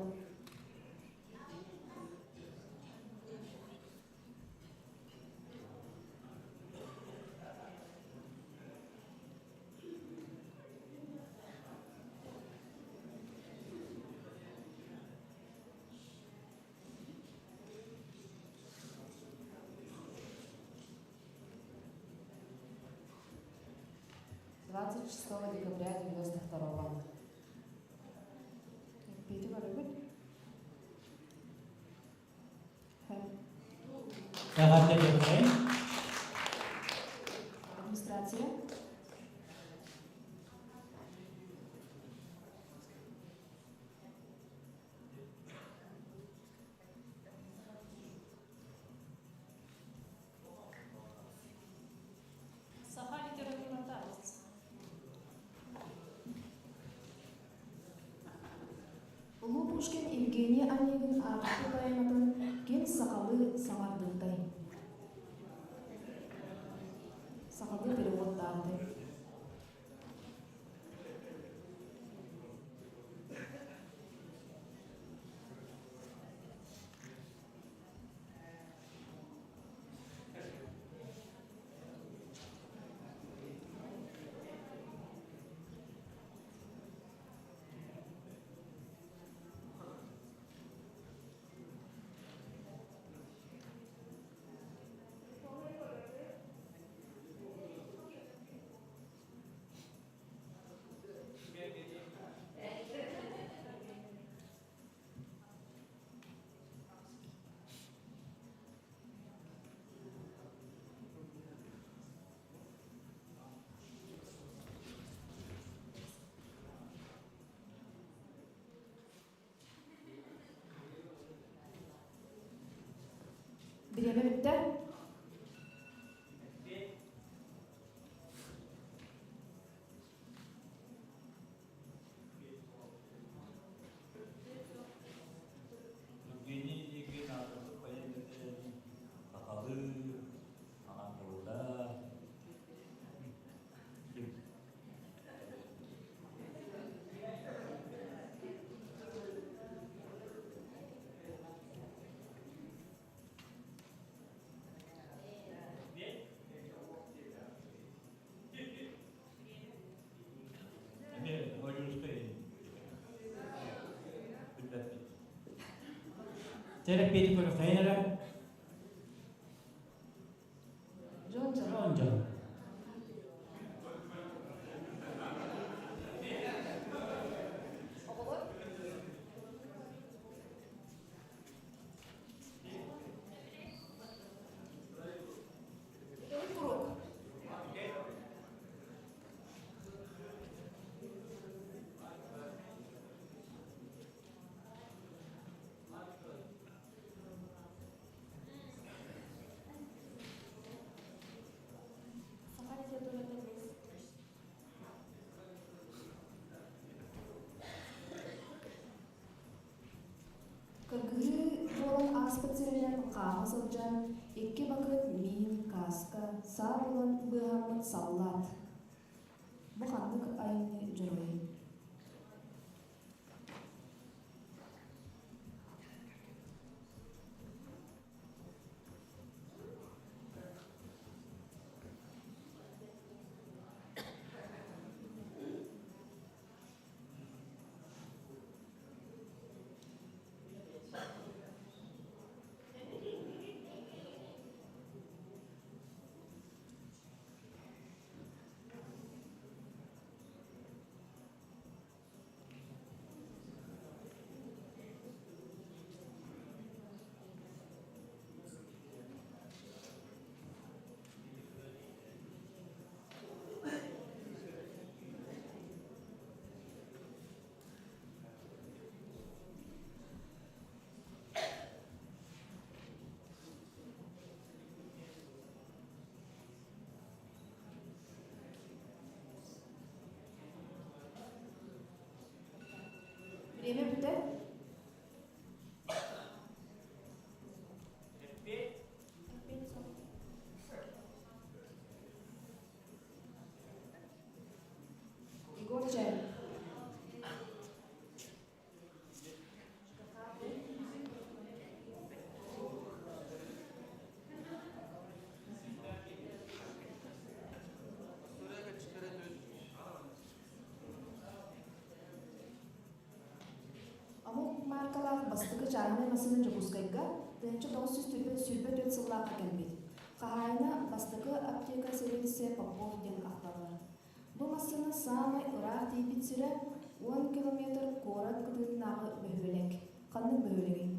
26 декабря 92-го. Эппиэти көрөбүт. Эҕэрдэ диэххэ. Администрация. Саха литературата Улуу Пушкин Евгений Онегин аахпыт поэматын ким сахалыы саҥардыбытай? Сахалыы переводтаабытай? Бириэмэ бүттэ. Евгений Онегин аатырбыт поэматын сахалыы аҥардабыта. Ким? Эмиэ Ойуунускай билбэппит. Терапевт көрүххайын эрэ. Дьон дьон. Дьон дьон. Оҕолор. Бүтэһик круг. Саха литературата бэс. Кыргыһыы буолан ааспыт сиринэн хаама сылдьан, икки бакыат миин, кааска, саа булан быыһаммыт саллаат. Бу ханнык айымньы дьоруойун? Бириэмэ бүтэ. Егор Чай. Омук мааркалаах бастакы чааһынай массыына Дьокуускайга 1924 сыллаахха кэлбит. Хаһаайына бастакы аптека сэбиэдиссэйэ Попов диэн ахталлар. Бу массыына саамай ыраах тиийбит сирэ 10 километр куорат кытыытынааҕы бөһүөлэк. Ханнык бөһүөлэгий?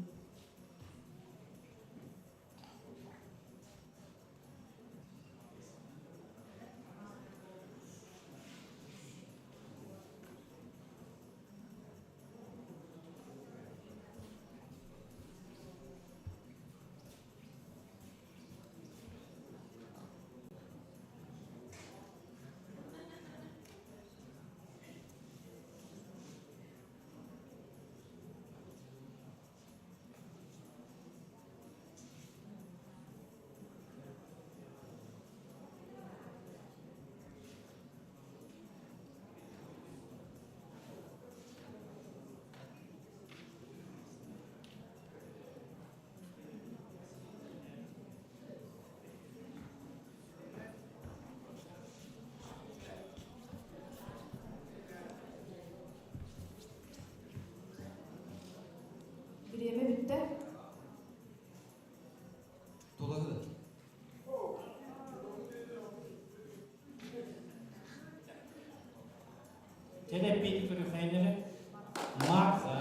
Бириэмэ бүттэ. Тулагы. Телеппит көрүхайнere Марса.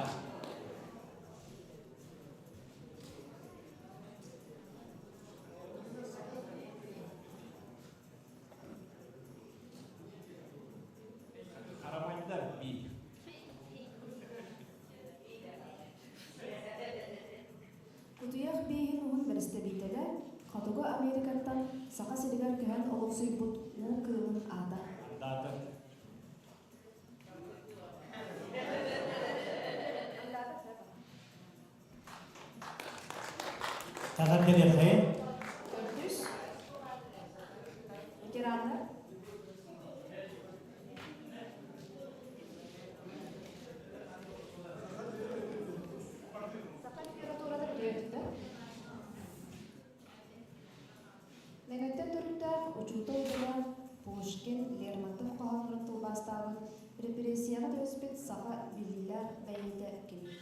Харамайдар би. Кутуйах бииһин уһун бэрэстэбиитэлэ Хотугу Америкаттан Саха сиригэр көһөн олохсуйбут уу кыылын аата. Дата. Тагар келехе. Төрдүс. Ветераннар. Саха литературата бүтүөтүтэ. Мэҥэттэн төрүттээх учуутал дьоно Пушкин, Лермонтов хоһооннорун тылбаастаабыт, репрессияҕа түбэспит саха биллиилээх бэйиэтэ кимий?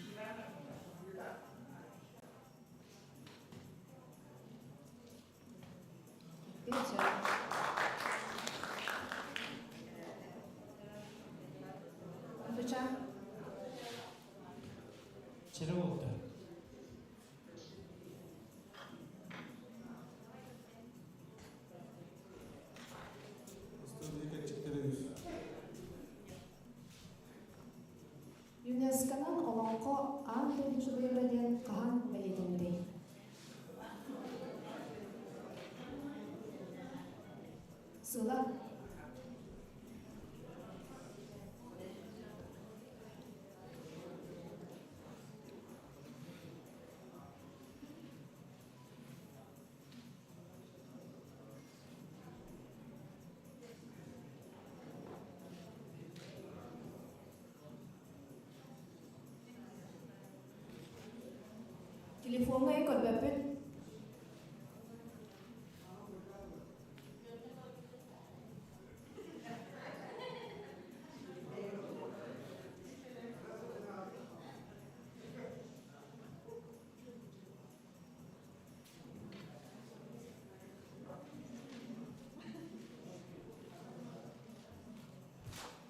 Отвечаем. Чире болду. ЮНЕСКО-нан Олоҥхо аан дойду дьулуйара диэн хаһан бэлиэтэммитэй? Сыла. Телефоҥҥа көрбөппүт.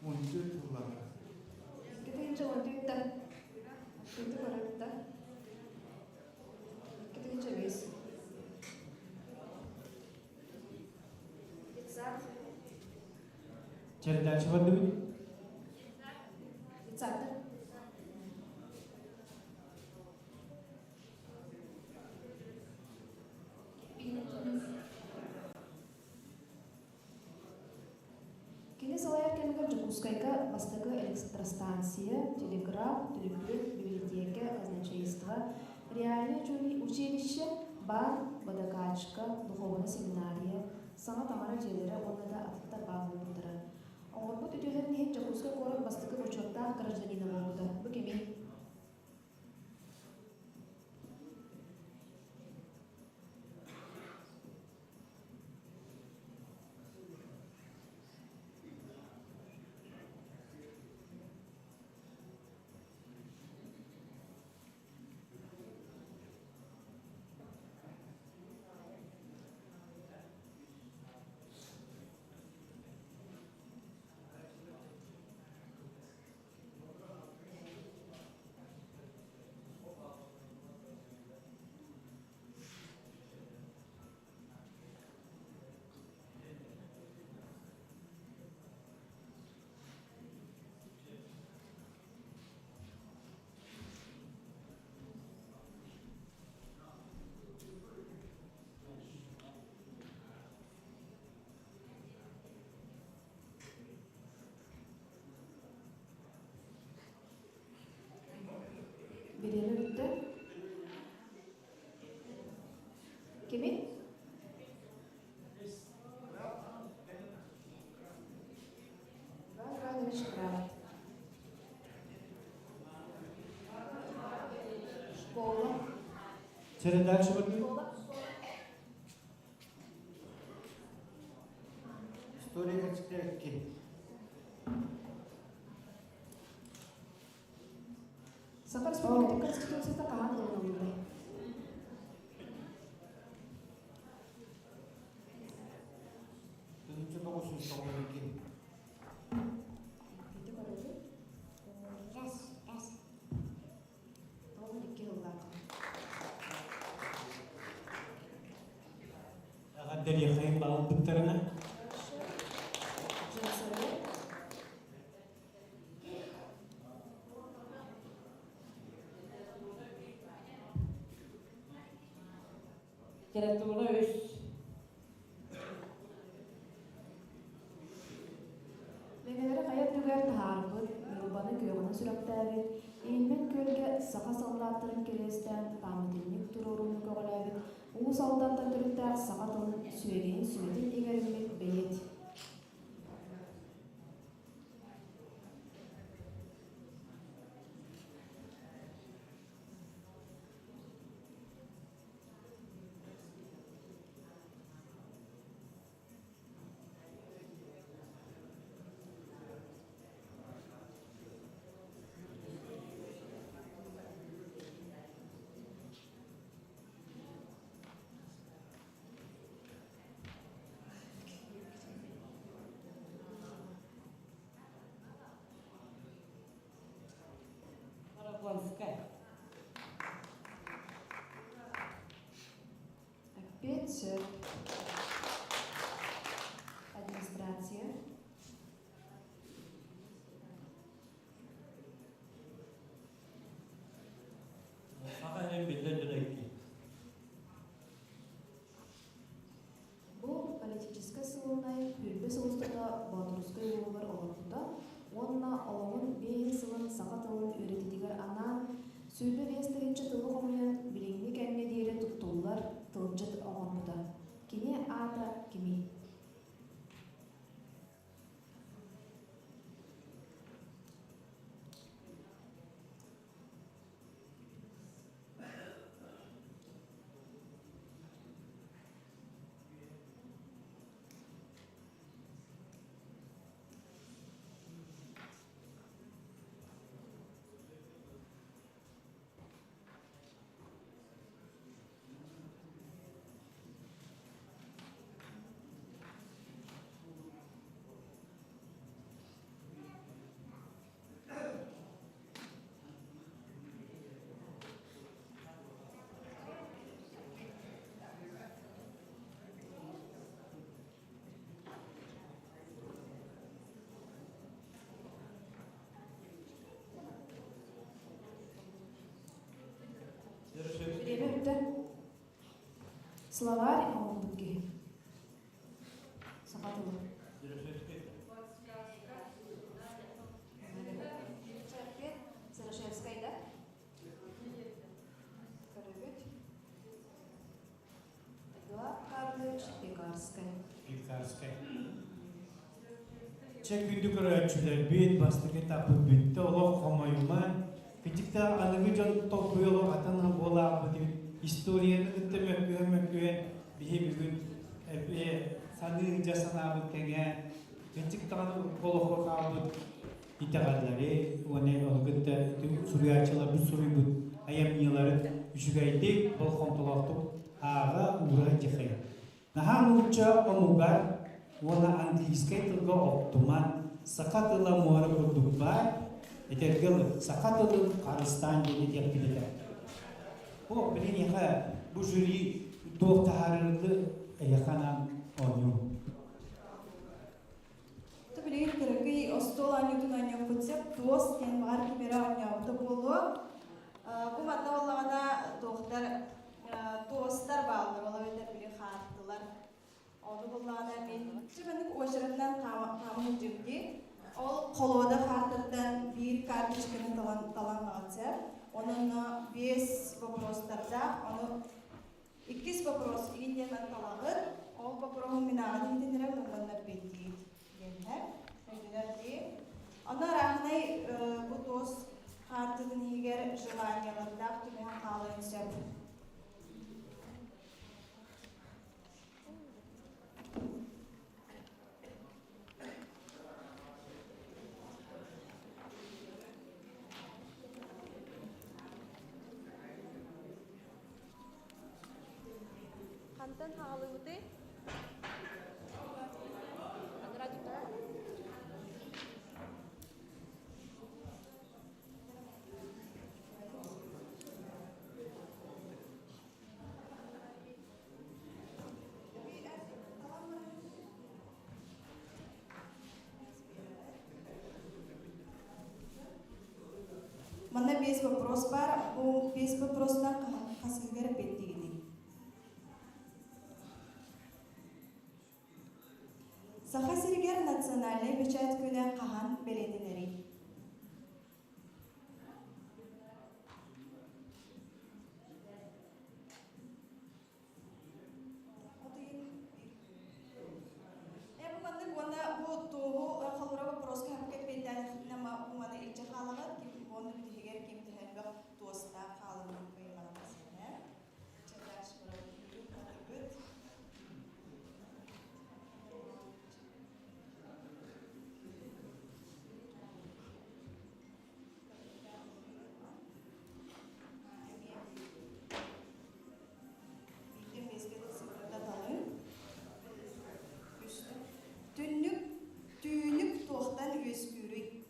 14 сыллааҕы. Кытыынча 14-тэн. Кытыынча көрөттө. Кытыынча 5. Детсад. Передача бардыбыт. Детсадтар. Кини салайар кэмигэр Дьокуускайга бастакы электростанция, телеграф, түлүпүн, библиотека, казначейство, реальнай училище, баан, водокачка, духовнай семинария, саҥа таҥара дьиэлэрэ уонна да атыттар баар буолбуттара. Оҥорбут үтүөлэрин иһин Дьокуускай куорат бастакы бочуоттаах гражданина буолбута. Бу кимий? Бириэмэ бүттэ. Кими? Иван Иванович Крафт. Школа. Сэрэ дальше барбыт. История качестве Саха Республикатын Конституцията хаһан ылыныллыбытай? Тыһыынча 992. Ити көрөбүт. 92 сыллаах. Эҕэрдэлиэхэйин баҕалбыттарына. Женсовет. Литература үс. Мэҥэлэри хайа үрдүгэр таһаарбыт, Ньурбаны күөҕүнэн сүрэхтээбит, Иинмэн күөлгэ саха саллааттарын кириэстээн пааматынньык туруорууну көҕүлээбит Уус Алдантан төрүттээх саха тылын сүөгэйин сүмэтин иҥэриммит бэйиэт. Барабанская. Опять сөп. Администрация. Саха иһин биллэр дьоно икки. Бу политическай сылынай Хүрбэ сыл устата Боотурускай улууһугар олорбута уонна олоҕун биэһин сылын саха тылын үөрэтиитигэр анаан 25 тыһыынча тылы хомуйан билиҥҥи кэмҥэ диэри туттуллар тылдьыт оҥорбута. Кини аата кимий? Бириэмэ бүттэ. Словарь оҥорбут киһи. Саха тыла. Чэ күндү көрөөччүлэрбит, бастакы этаппыт бүттэ, олох хомойума. Кырдьык да аныгы дьон толкуйа олох атын буолаахпыт эбит. Историяны кытта мөккүһэн-мөккүһэн биһи бүгүн саныы дьа санаабыт кэҥээн, кырдьык даҕаны урукку олоххо хаалбыт итэҕэллэри уонна ону кытта суруйааччыларбыт суруйбут айымньыларын үчүгэйдик, болҕомтолоохтук ааҕа уура дьихайа. Наһаа нуучча омугар уонна английскай тылга оттуман, саха тыла муора курдук баар, этэргэ дылы, саха тылын харыстаан диэн этиэхпин этэ. Бу билиниэхэ бу жюри туох таһаарыылы эйиэхэ анаан оонньуу. Билигин кыракый остуол оонньуутун оонньуохпут сөп, туос диэн баҕар ким эрэ оонньообута буолуо. Бу манна буоллаҕына туохтар туостар бааллар, ол эбэтэр били хаартылар. Ону буллаҕына мин маннык уочаратынан хаама сылдьым дии. Ол холуода хаартыттан биир карточканы талан талан сөп. Онон биэс вопростардаах, ону Иккис вопрос игин диэн талаҕыт. Ол вопроһун мин ааҕан иһитиннэрэн уонна эппиэттиигит диэннэр. Өйдөнөр дии. Онно арааһынай бу туос хаартытын иһигэр желаниелардаах түмэһэн хаалыан сөп. Хантан хаалыбытый? Манна биэс вопрос баар. Бу биэс вопростан хасыһыгар эппиэттиигитий? Саха сиригэр национальнай бэчээт күнэ хаһан бэлиэтэнэрий? Э бу маннык уонна бу туоһу холура вопроска хапка эппиэттээн ма бу маны илдьэ хаалаҕыт ким уонна бүтүһүгэр ким төһөлбөх туостаах хаалыммыт кыайылаҕын сэнэ. Чэ дальше барабыт. Түннүк, түүнүк туохтан үөскүүрүй?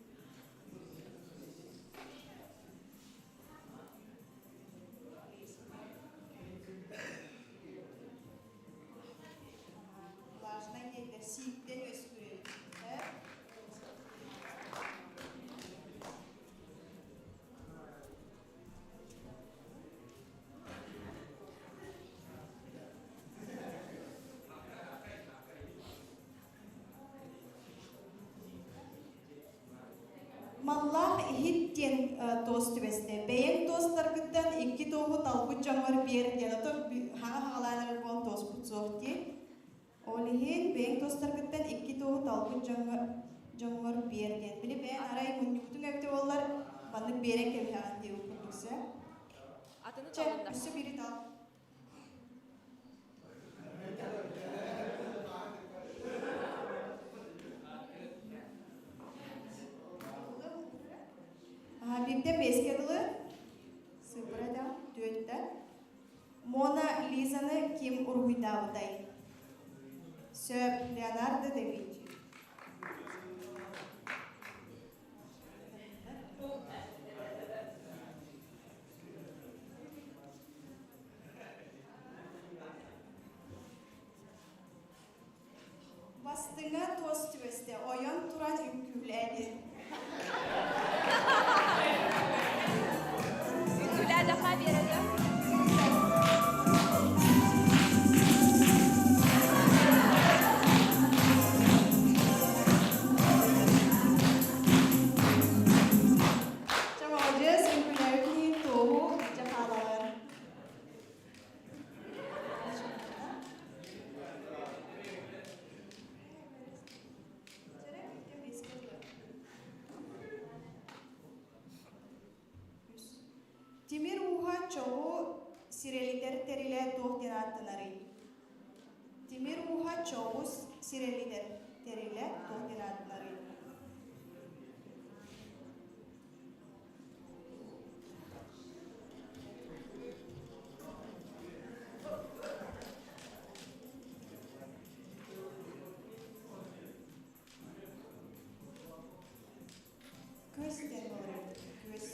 Влажнай диэттэр сииктэн үөскүүр эбит. Маллаах иһит диэн туос түбэстэ. Бэйэҥ туостаргыттан икки туоһу талбыт дьоҥҥор биэр диэн, ото хаҥа хаҕалаан эрэр буолан туоспут суох дии. Ол иһин бэйэҥ туостаргыттан икки туоһу талбыт дьоҥҥор дьоҥҥор биэр диэн. Били бэйэҥ арай мунньубутуҥ эбитэ буоллар, маннык биэрэн кэбиһэҕин диэбит курдук сөп. Атыны Чэ, талынна. өссө биири тал. Биирдэн бэскэ дылы сыпыра да, түөттэ. Мона Лизаны ким уруһуйдаабытай? Сөп, Леонардо да Винчи. Бастыҥа туос түбэстэ, ойон туран үҥкүүлээди. Үҥкүүлээдэххэ биэрэллэр. Чэ, маладьыас, үҥкүүлээбит иһин туоһу илдьэ хаалаҕын. ууһа чоҕу сирэлитэр тэрилэ туох диэн ааттанарый? Тимир ууһа чоҕу сирэлитэр тэрилэ туох диэн ааттанарый? Күөс диэн буолар Күөс.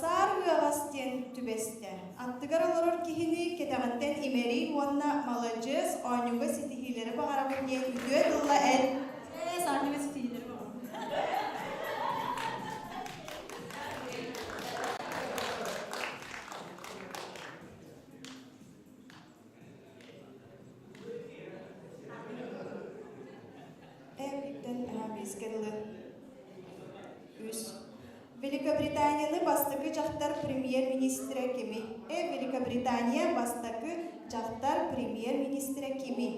Саар ыаҕас диэн түбэстэ. Аттыгар олорор киһини кэтэҕиттэн имэрий уонна маладьыас, оонньууга ситиһиилэри баҕарабын диэн үтүө тылла эн. Оонньууга ситиһиилэри баҕарабын. Эбиттэн биэскэ дылы. Үс. Великобританияны бастакы дьахтар премьер-министрэ кимий? Э Великобритания бастакы дьахтар премьер-министрэ кимий?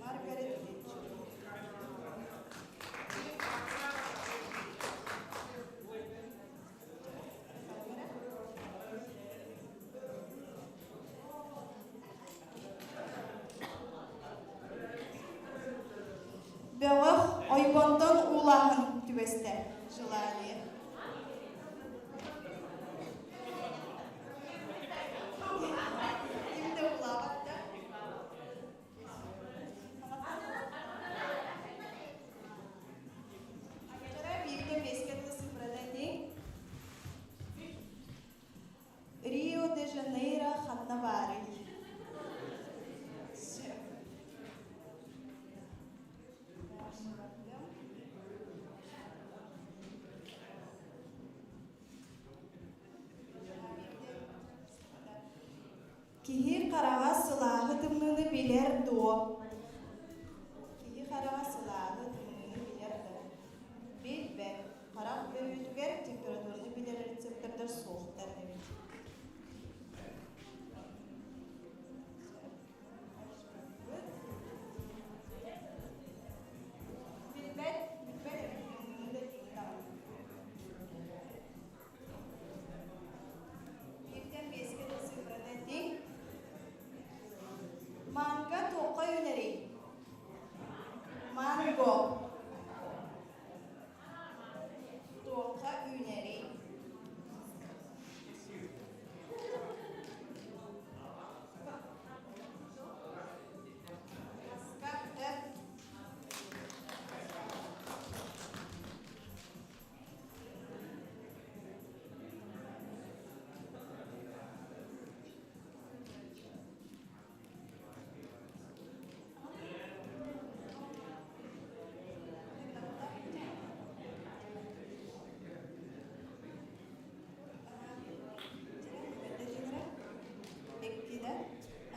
Маргарет Тэтчер. Бөҕөх ойбонтон уулааһын түбэстэ. Желание. Ким да уулаабат да. Бииргэ биэскэ дылы сыпырата этиҥ. Рио-де-Жанейро ханна баарый? Сөп. Киһи хараҕа сылааһы тымныыны билэр дуо? Киһи хараҕа сылааһы тымныыны билэр дуо? Билбэт. Харах бөрүөтүгэр температураны билэр рецептордар суохтар эбит. Билбэт, билбэт эбит тымныыны да тиийэн даҕаны. Бииртэн биэскэ да цифрата этиҥ. Манго туохха үүнэрий? Манго. Туохха үүнэрий? Маска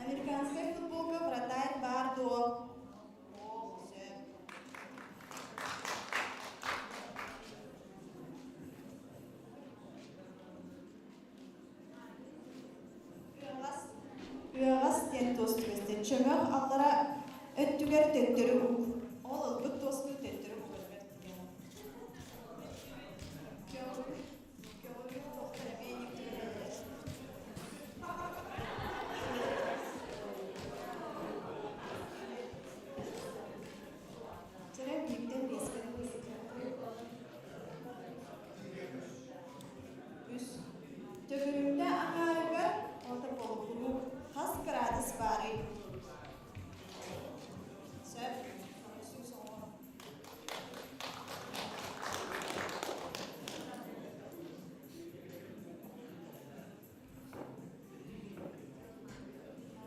Американскай футболга вратарь баар дуо? Ыаҕас диэн туос түбэстэ. Чөмөх аллара өттүгэр төттөрү ук. Ол ылбыт туоскун төттөрү угарыгар тиийэҕин. Көҕүрүөх туохтар эмиэ инник түбэһэллэр. Чэрэ бииртэн биэскэ Үс. Төгүрүмтэ аҥаарыгар уонна полукуруук хас кыраадыс баарый? Сөп.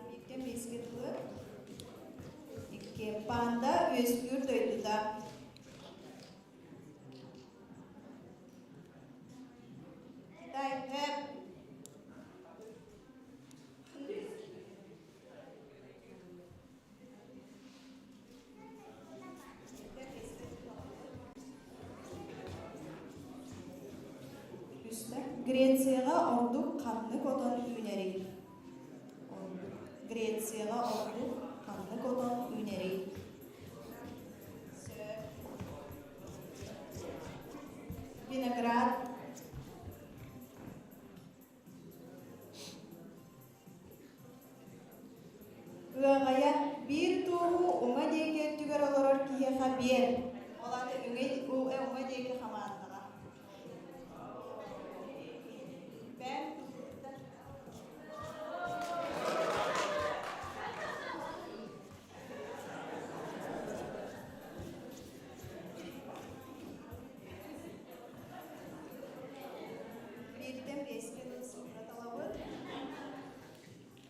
Бииртэн биэскэ дылы. Икки. Панда үөскүүр дойдута. Китай. Хэп. Грецияҕа ордук ханнык отон үүнэрий? Ордук. Грецияҕа ордук ханнык отон үүнэрий? Сөп. Виноград. Ыаҕайа биир туоһу уҥа диэки өттүгэр олорор киһиэхэ биэр. Ол аата үҥэ уҥа диэки хамаандаҕа. Бэм Бииртэн биэскэ дылы цифра талабыт.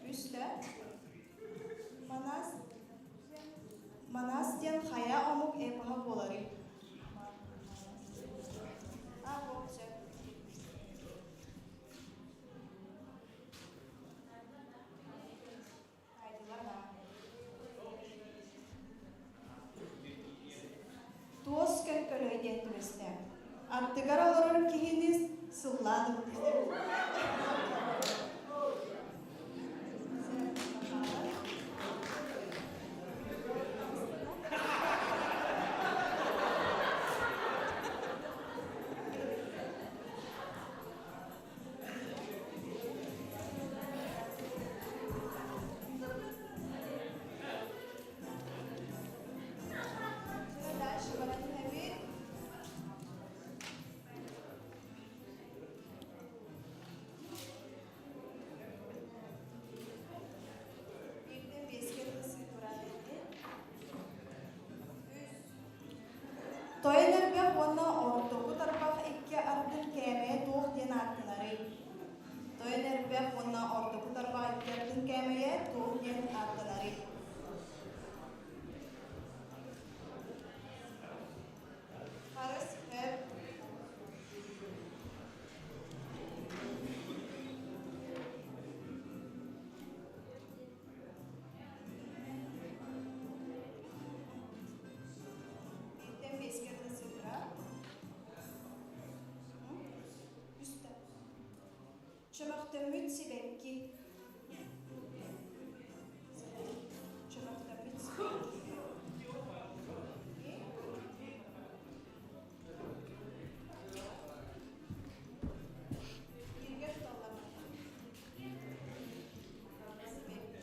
Үстэ. Манас Манас диэн хайа омук эпоһа буоларый? А, вот сөп. Туос көҥкөлөй диэн түбэстэ. Аттыгар олорор киһини сыллаан ылбыт. Дальше баран иһэбит. Биирдэн биэскэ тахсыы турар этэ. Үс. Тойон эрбэх уонна ортоку тарбах икки ардын кээмэйэ туох диэн ааттанарый? Тойон эрбэх уонна ортоку тарбах икки ардын кээмэйэ туох диэн ааттанарый? Харыс хөп. Бииртэн биэскэ дылы цифра. Үстэ. Чөмөхтөммүт сибэкки. Чөмөхтөммүт сибэкки. Бииргэ туталлар. Сибэкки.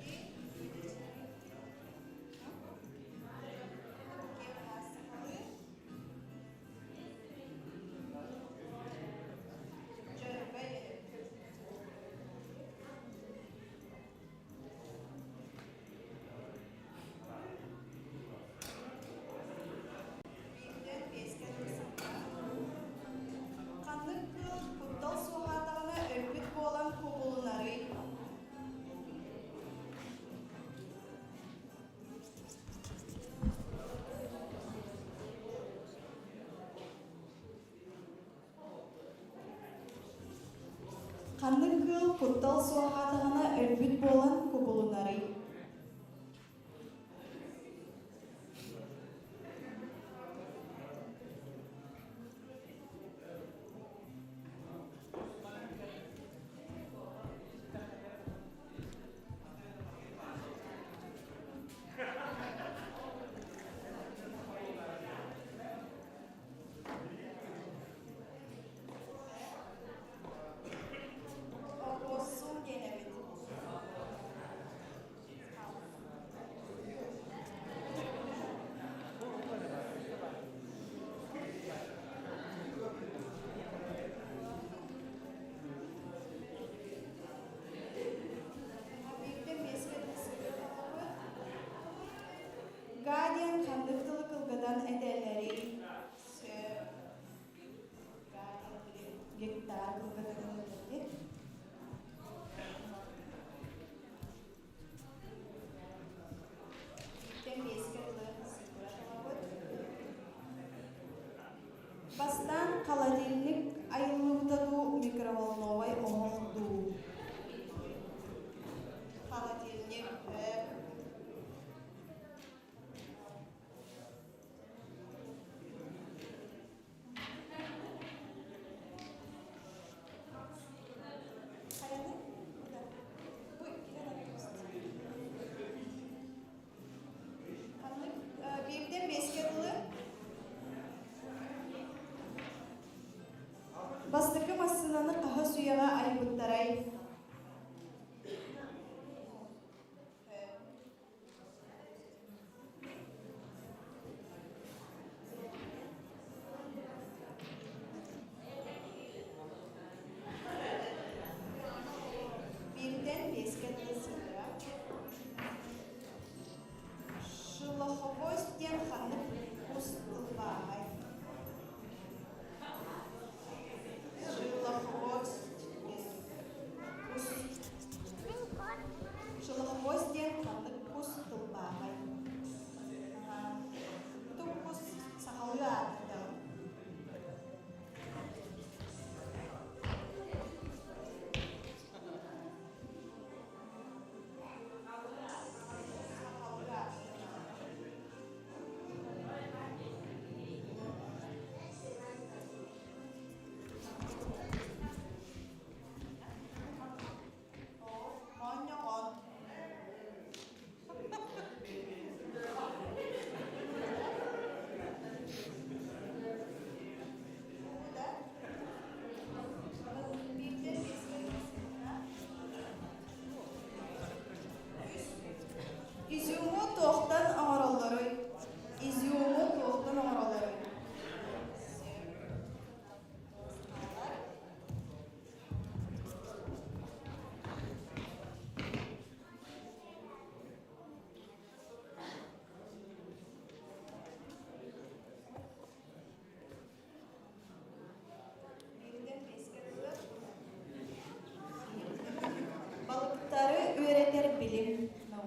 Ханнык кыыл куттал суоһаатаҕына өлбүт буолан кубулунарый? Ханнык кыыл куттал суоһаатаҕына өлбүт буолан кубулунарый? Опоссум диэн эбит.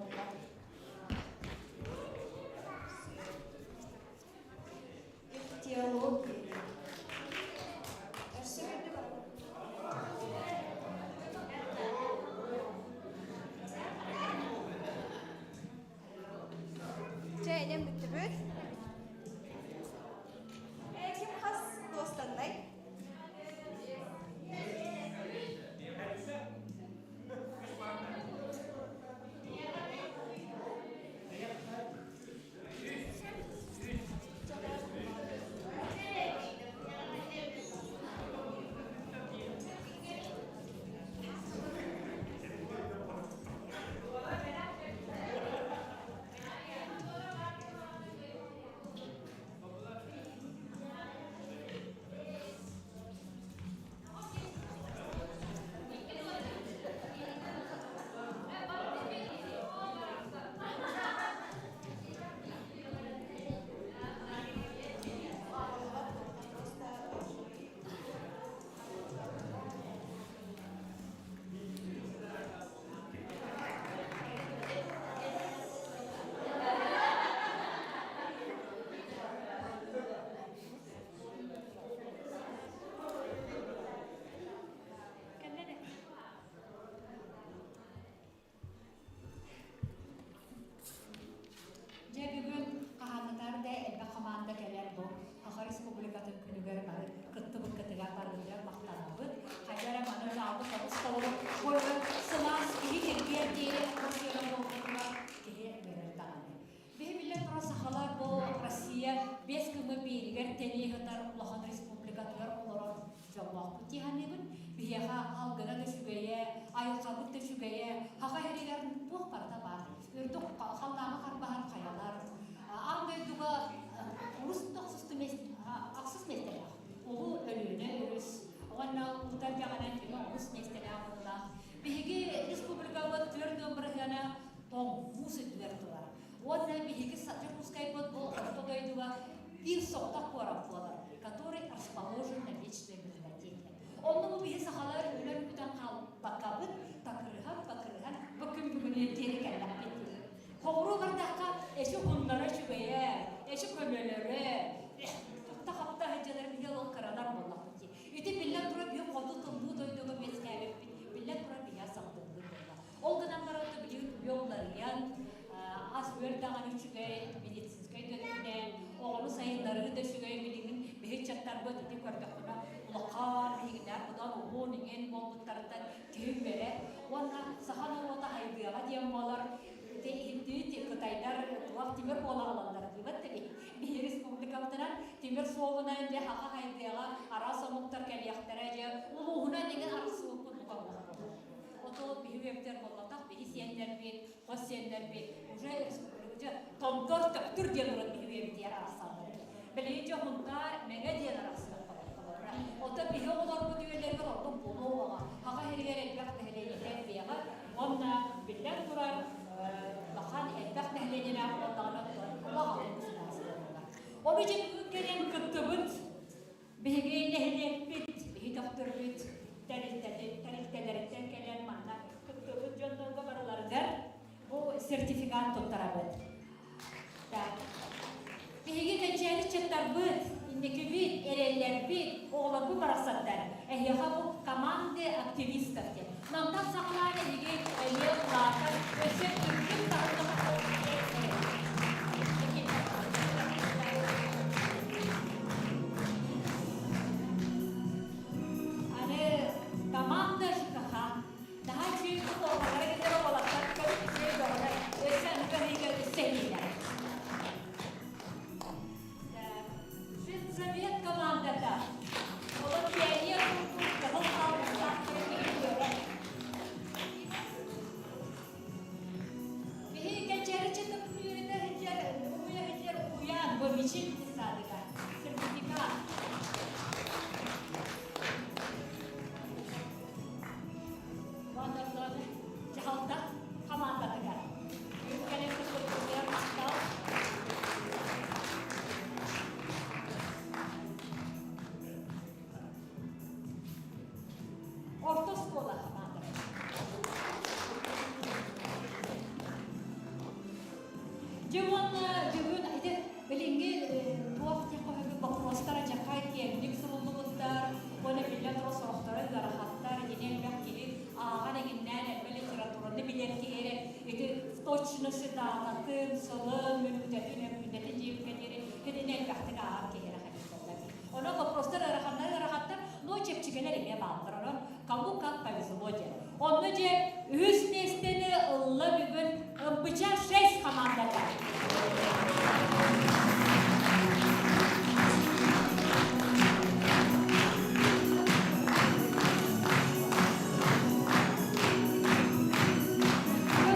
буолла. Ихтиология. Өссө биирдэ барабын. Чэ, инем бүттүбүт. Э, ким хас туостаннай? Дьэ бүгүн хаһааҥҥытаар да элбэх хамаанда кэлэр бу Саха Республикатын күнүгэр бары кыттыбыккытыгар барыгытыгар махтанабыт. Хайа эрэ маны дьаалбы тобус толору буолар сылаас киһи киргиэр диэри атмосфера буолбутугар киһи үөрэр даҕаны. Биһи биллэн турар сахалар бу Россия биэс күҥҥэ бииригэр тэнийэ сытар улахан республикатыгар олорор дьоллоохпут дии саныыбын. Биһиэхэ алгына да үчүгэйэ, айылҕабыт да үчүгэйэ, саха сиригэр туох барыта баар. Үрдүк халлааҥҥа харбаһар хайалар, аан дойдуга урус ахсыс миэстэлээх Улуу Өлүөнэ өрүс уонна Уутар кэҕинэн кини олус миэстэлээх быһыылаах. Биһиги республикабыт 4 бырыһыана тоҥ муус үрдүгэр турар. Уонна биһиги Дьокуускайбыт бу орто дойдуга биир соҕотох куорат буолар, который расположен на вечной мерзлоте. Онно бу биһи сахалар өлөн бүтэн хаалбаккабыт, такырыһан, бакырыһан бу күн бүгүнү диэри кэллэхпит. Хоҕуруу бардахха эчи хуннара үчүгэйэ, эчи көмөлөрө, тутта-хапта сылдьалар биһи ол кыралар буоллахпыт дии. Ити биллэн турар биһи хоту тымныы дойдуга үөскээбиппит, биллэн турар биһи сахтыллыы буолла. Ол гынан баран да билигин үйэ уларыйан, ас үөл даҕаны үчүгэй, медицинскэй да өттүнэн, оҕону сайыннарыы да үчүгэй билигин биһи ыччаттарбыт ити көрдөхпүнэ улахан биһигиннээх быдан уһун иҥин буолбуттарыттан киһи үөрэр уонна саха норуота хайдыаҕа диэн буолар ити иһиттии кытайдар туох тимир буола ылаллар диибэт да биһи республикабытынан тимир суолунан дьэ хаха хайдыаҕа араас омуктар кэлиэхтэрэ дьэ улууһунан иҥин арахсыбыппыт бука буолар Ото биһи үөптэр буолбатах, биһи сиэннэрбит, хос сиэннэрбит уже республика томтор төптүр диэн урут биһи үөбүтигэр арахсаллар. Билигин дьэ Хунтаар Мэҥэ диэн арахсыах Ото биһи оҕолорбут үөлэригэр ордук буолуоҕа. Хаха иһигэр элбэх нэһилиэнньэтэ элбиэҕэ. Уонна биллэн турар улахан элбэх нэһилиэнньэлээх буоллаҕына улахан государство Ону дьэ бүгүн кэлэн кыттыбыт Биһиги нэһилиэкпит, биһи төхтөрбүт тэрилтэлэриттэн кэлэн манна кыттыбыт дьоннорго барыларыгар бу сертификат туттарабыт. Так. Биһиги кэнчээри ыччаттарбыт, инникибит, эрэллэрбит, оҕолорбут барахсаттар. Эһиэхэ бу команды активистов диэн. Мантан саҕалаан эһиги эмиэ улаатан, өссө үрдүк таһымнаах Аны команда ЖКХ наһаа үчүгэй оҕолоро кытары уолаттар көрүк үчүгэй бөҕөлөр өссө аны көрүүгэ үссэһиилэр. Женсовет командата олор пионер курдук кыһыл хаалбыттаахтары киһи үөрэр. Дьэ уонна бүгүн ити билиҥҥи туох диэххэ сөбүй боппуруостар адьакай киэҥник суруллубуттар уонна биллэн турар сорохторо ыарахаттар итини элбэх киһи ааҕан эҥиннээн элбэх литератураны билэр киһи эрэ ити в точности даататын, сылын, мүнүүтэтин, өкүүтэтин диэбиккэ диэри кинини элбэхтик ааҕар киһи эрэ хайдаллар. Онон вопростар ыараханнар ыарахаттар, но чэпчэкилэр эмиэ бааллар. Онон кому как повезло диэн. Онно дьэ үһүс миэстэни ылла бүгүн Ымпыча 6 хамаандата.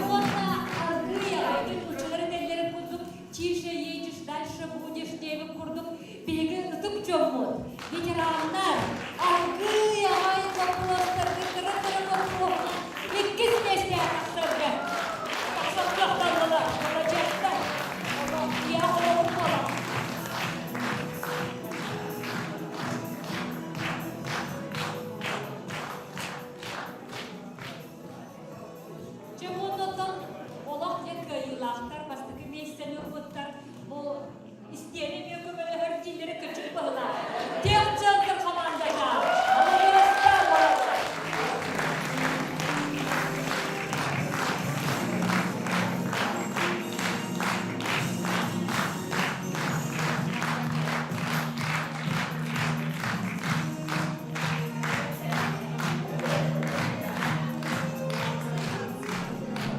Уонна аргыый аҕай нууччалар этэллэрин курдук тише едешь, дальше будешь диэбит курдук биһиги ытык дьоммут, ветераннар аргыый аҕай боппуруостарга кыра-кыра боппуруоһунан иккис миэстэҕэ тахсарга тахсар кыахтаннылар, маладьыастар. Ийэ оҕолорум буолан. Дьэ уонна олох дьэ кыайыылаахтар бастакы миэстэни ылбыттар бу истиэнэ эмиэ көмөлөһөр дииллэрэ кырдьык быһылаах. Техцентр хамаандата! Молодецтар, молодцы!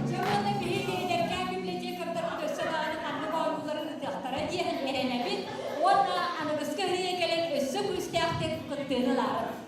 Дьэ уонна биһиги эдэркээн библиотекардарбыт өссө даҕаны ханнык оонньуулары ыытыахтара диэн эрэнэбит уонна аныгыскы ырыа кэлэн өссө күүстээхтик кыттыыны ылаары.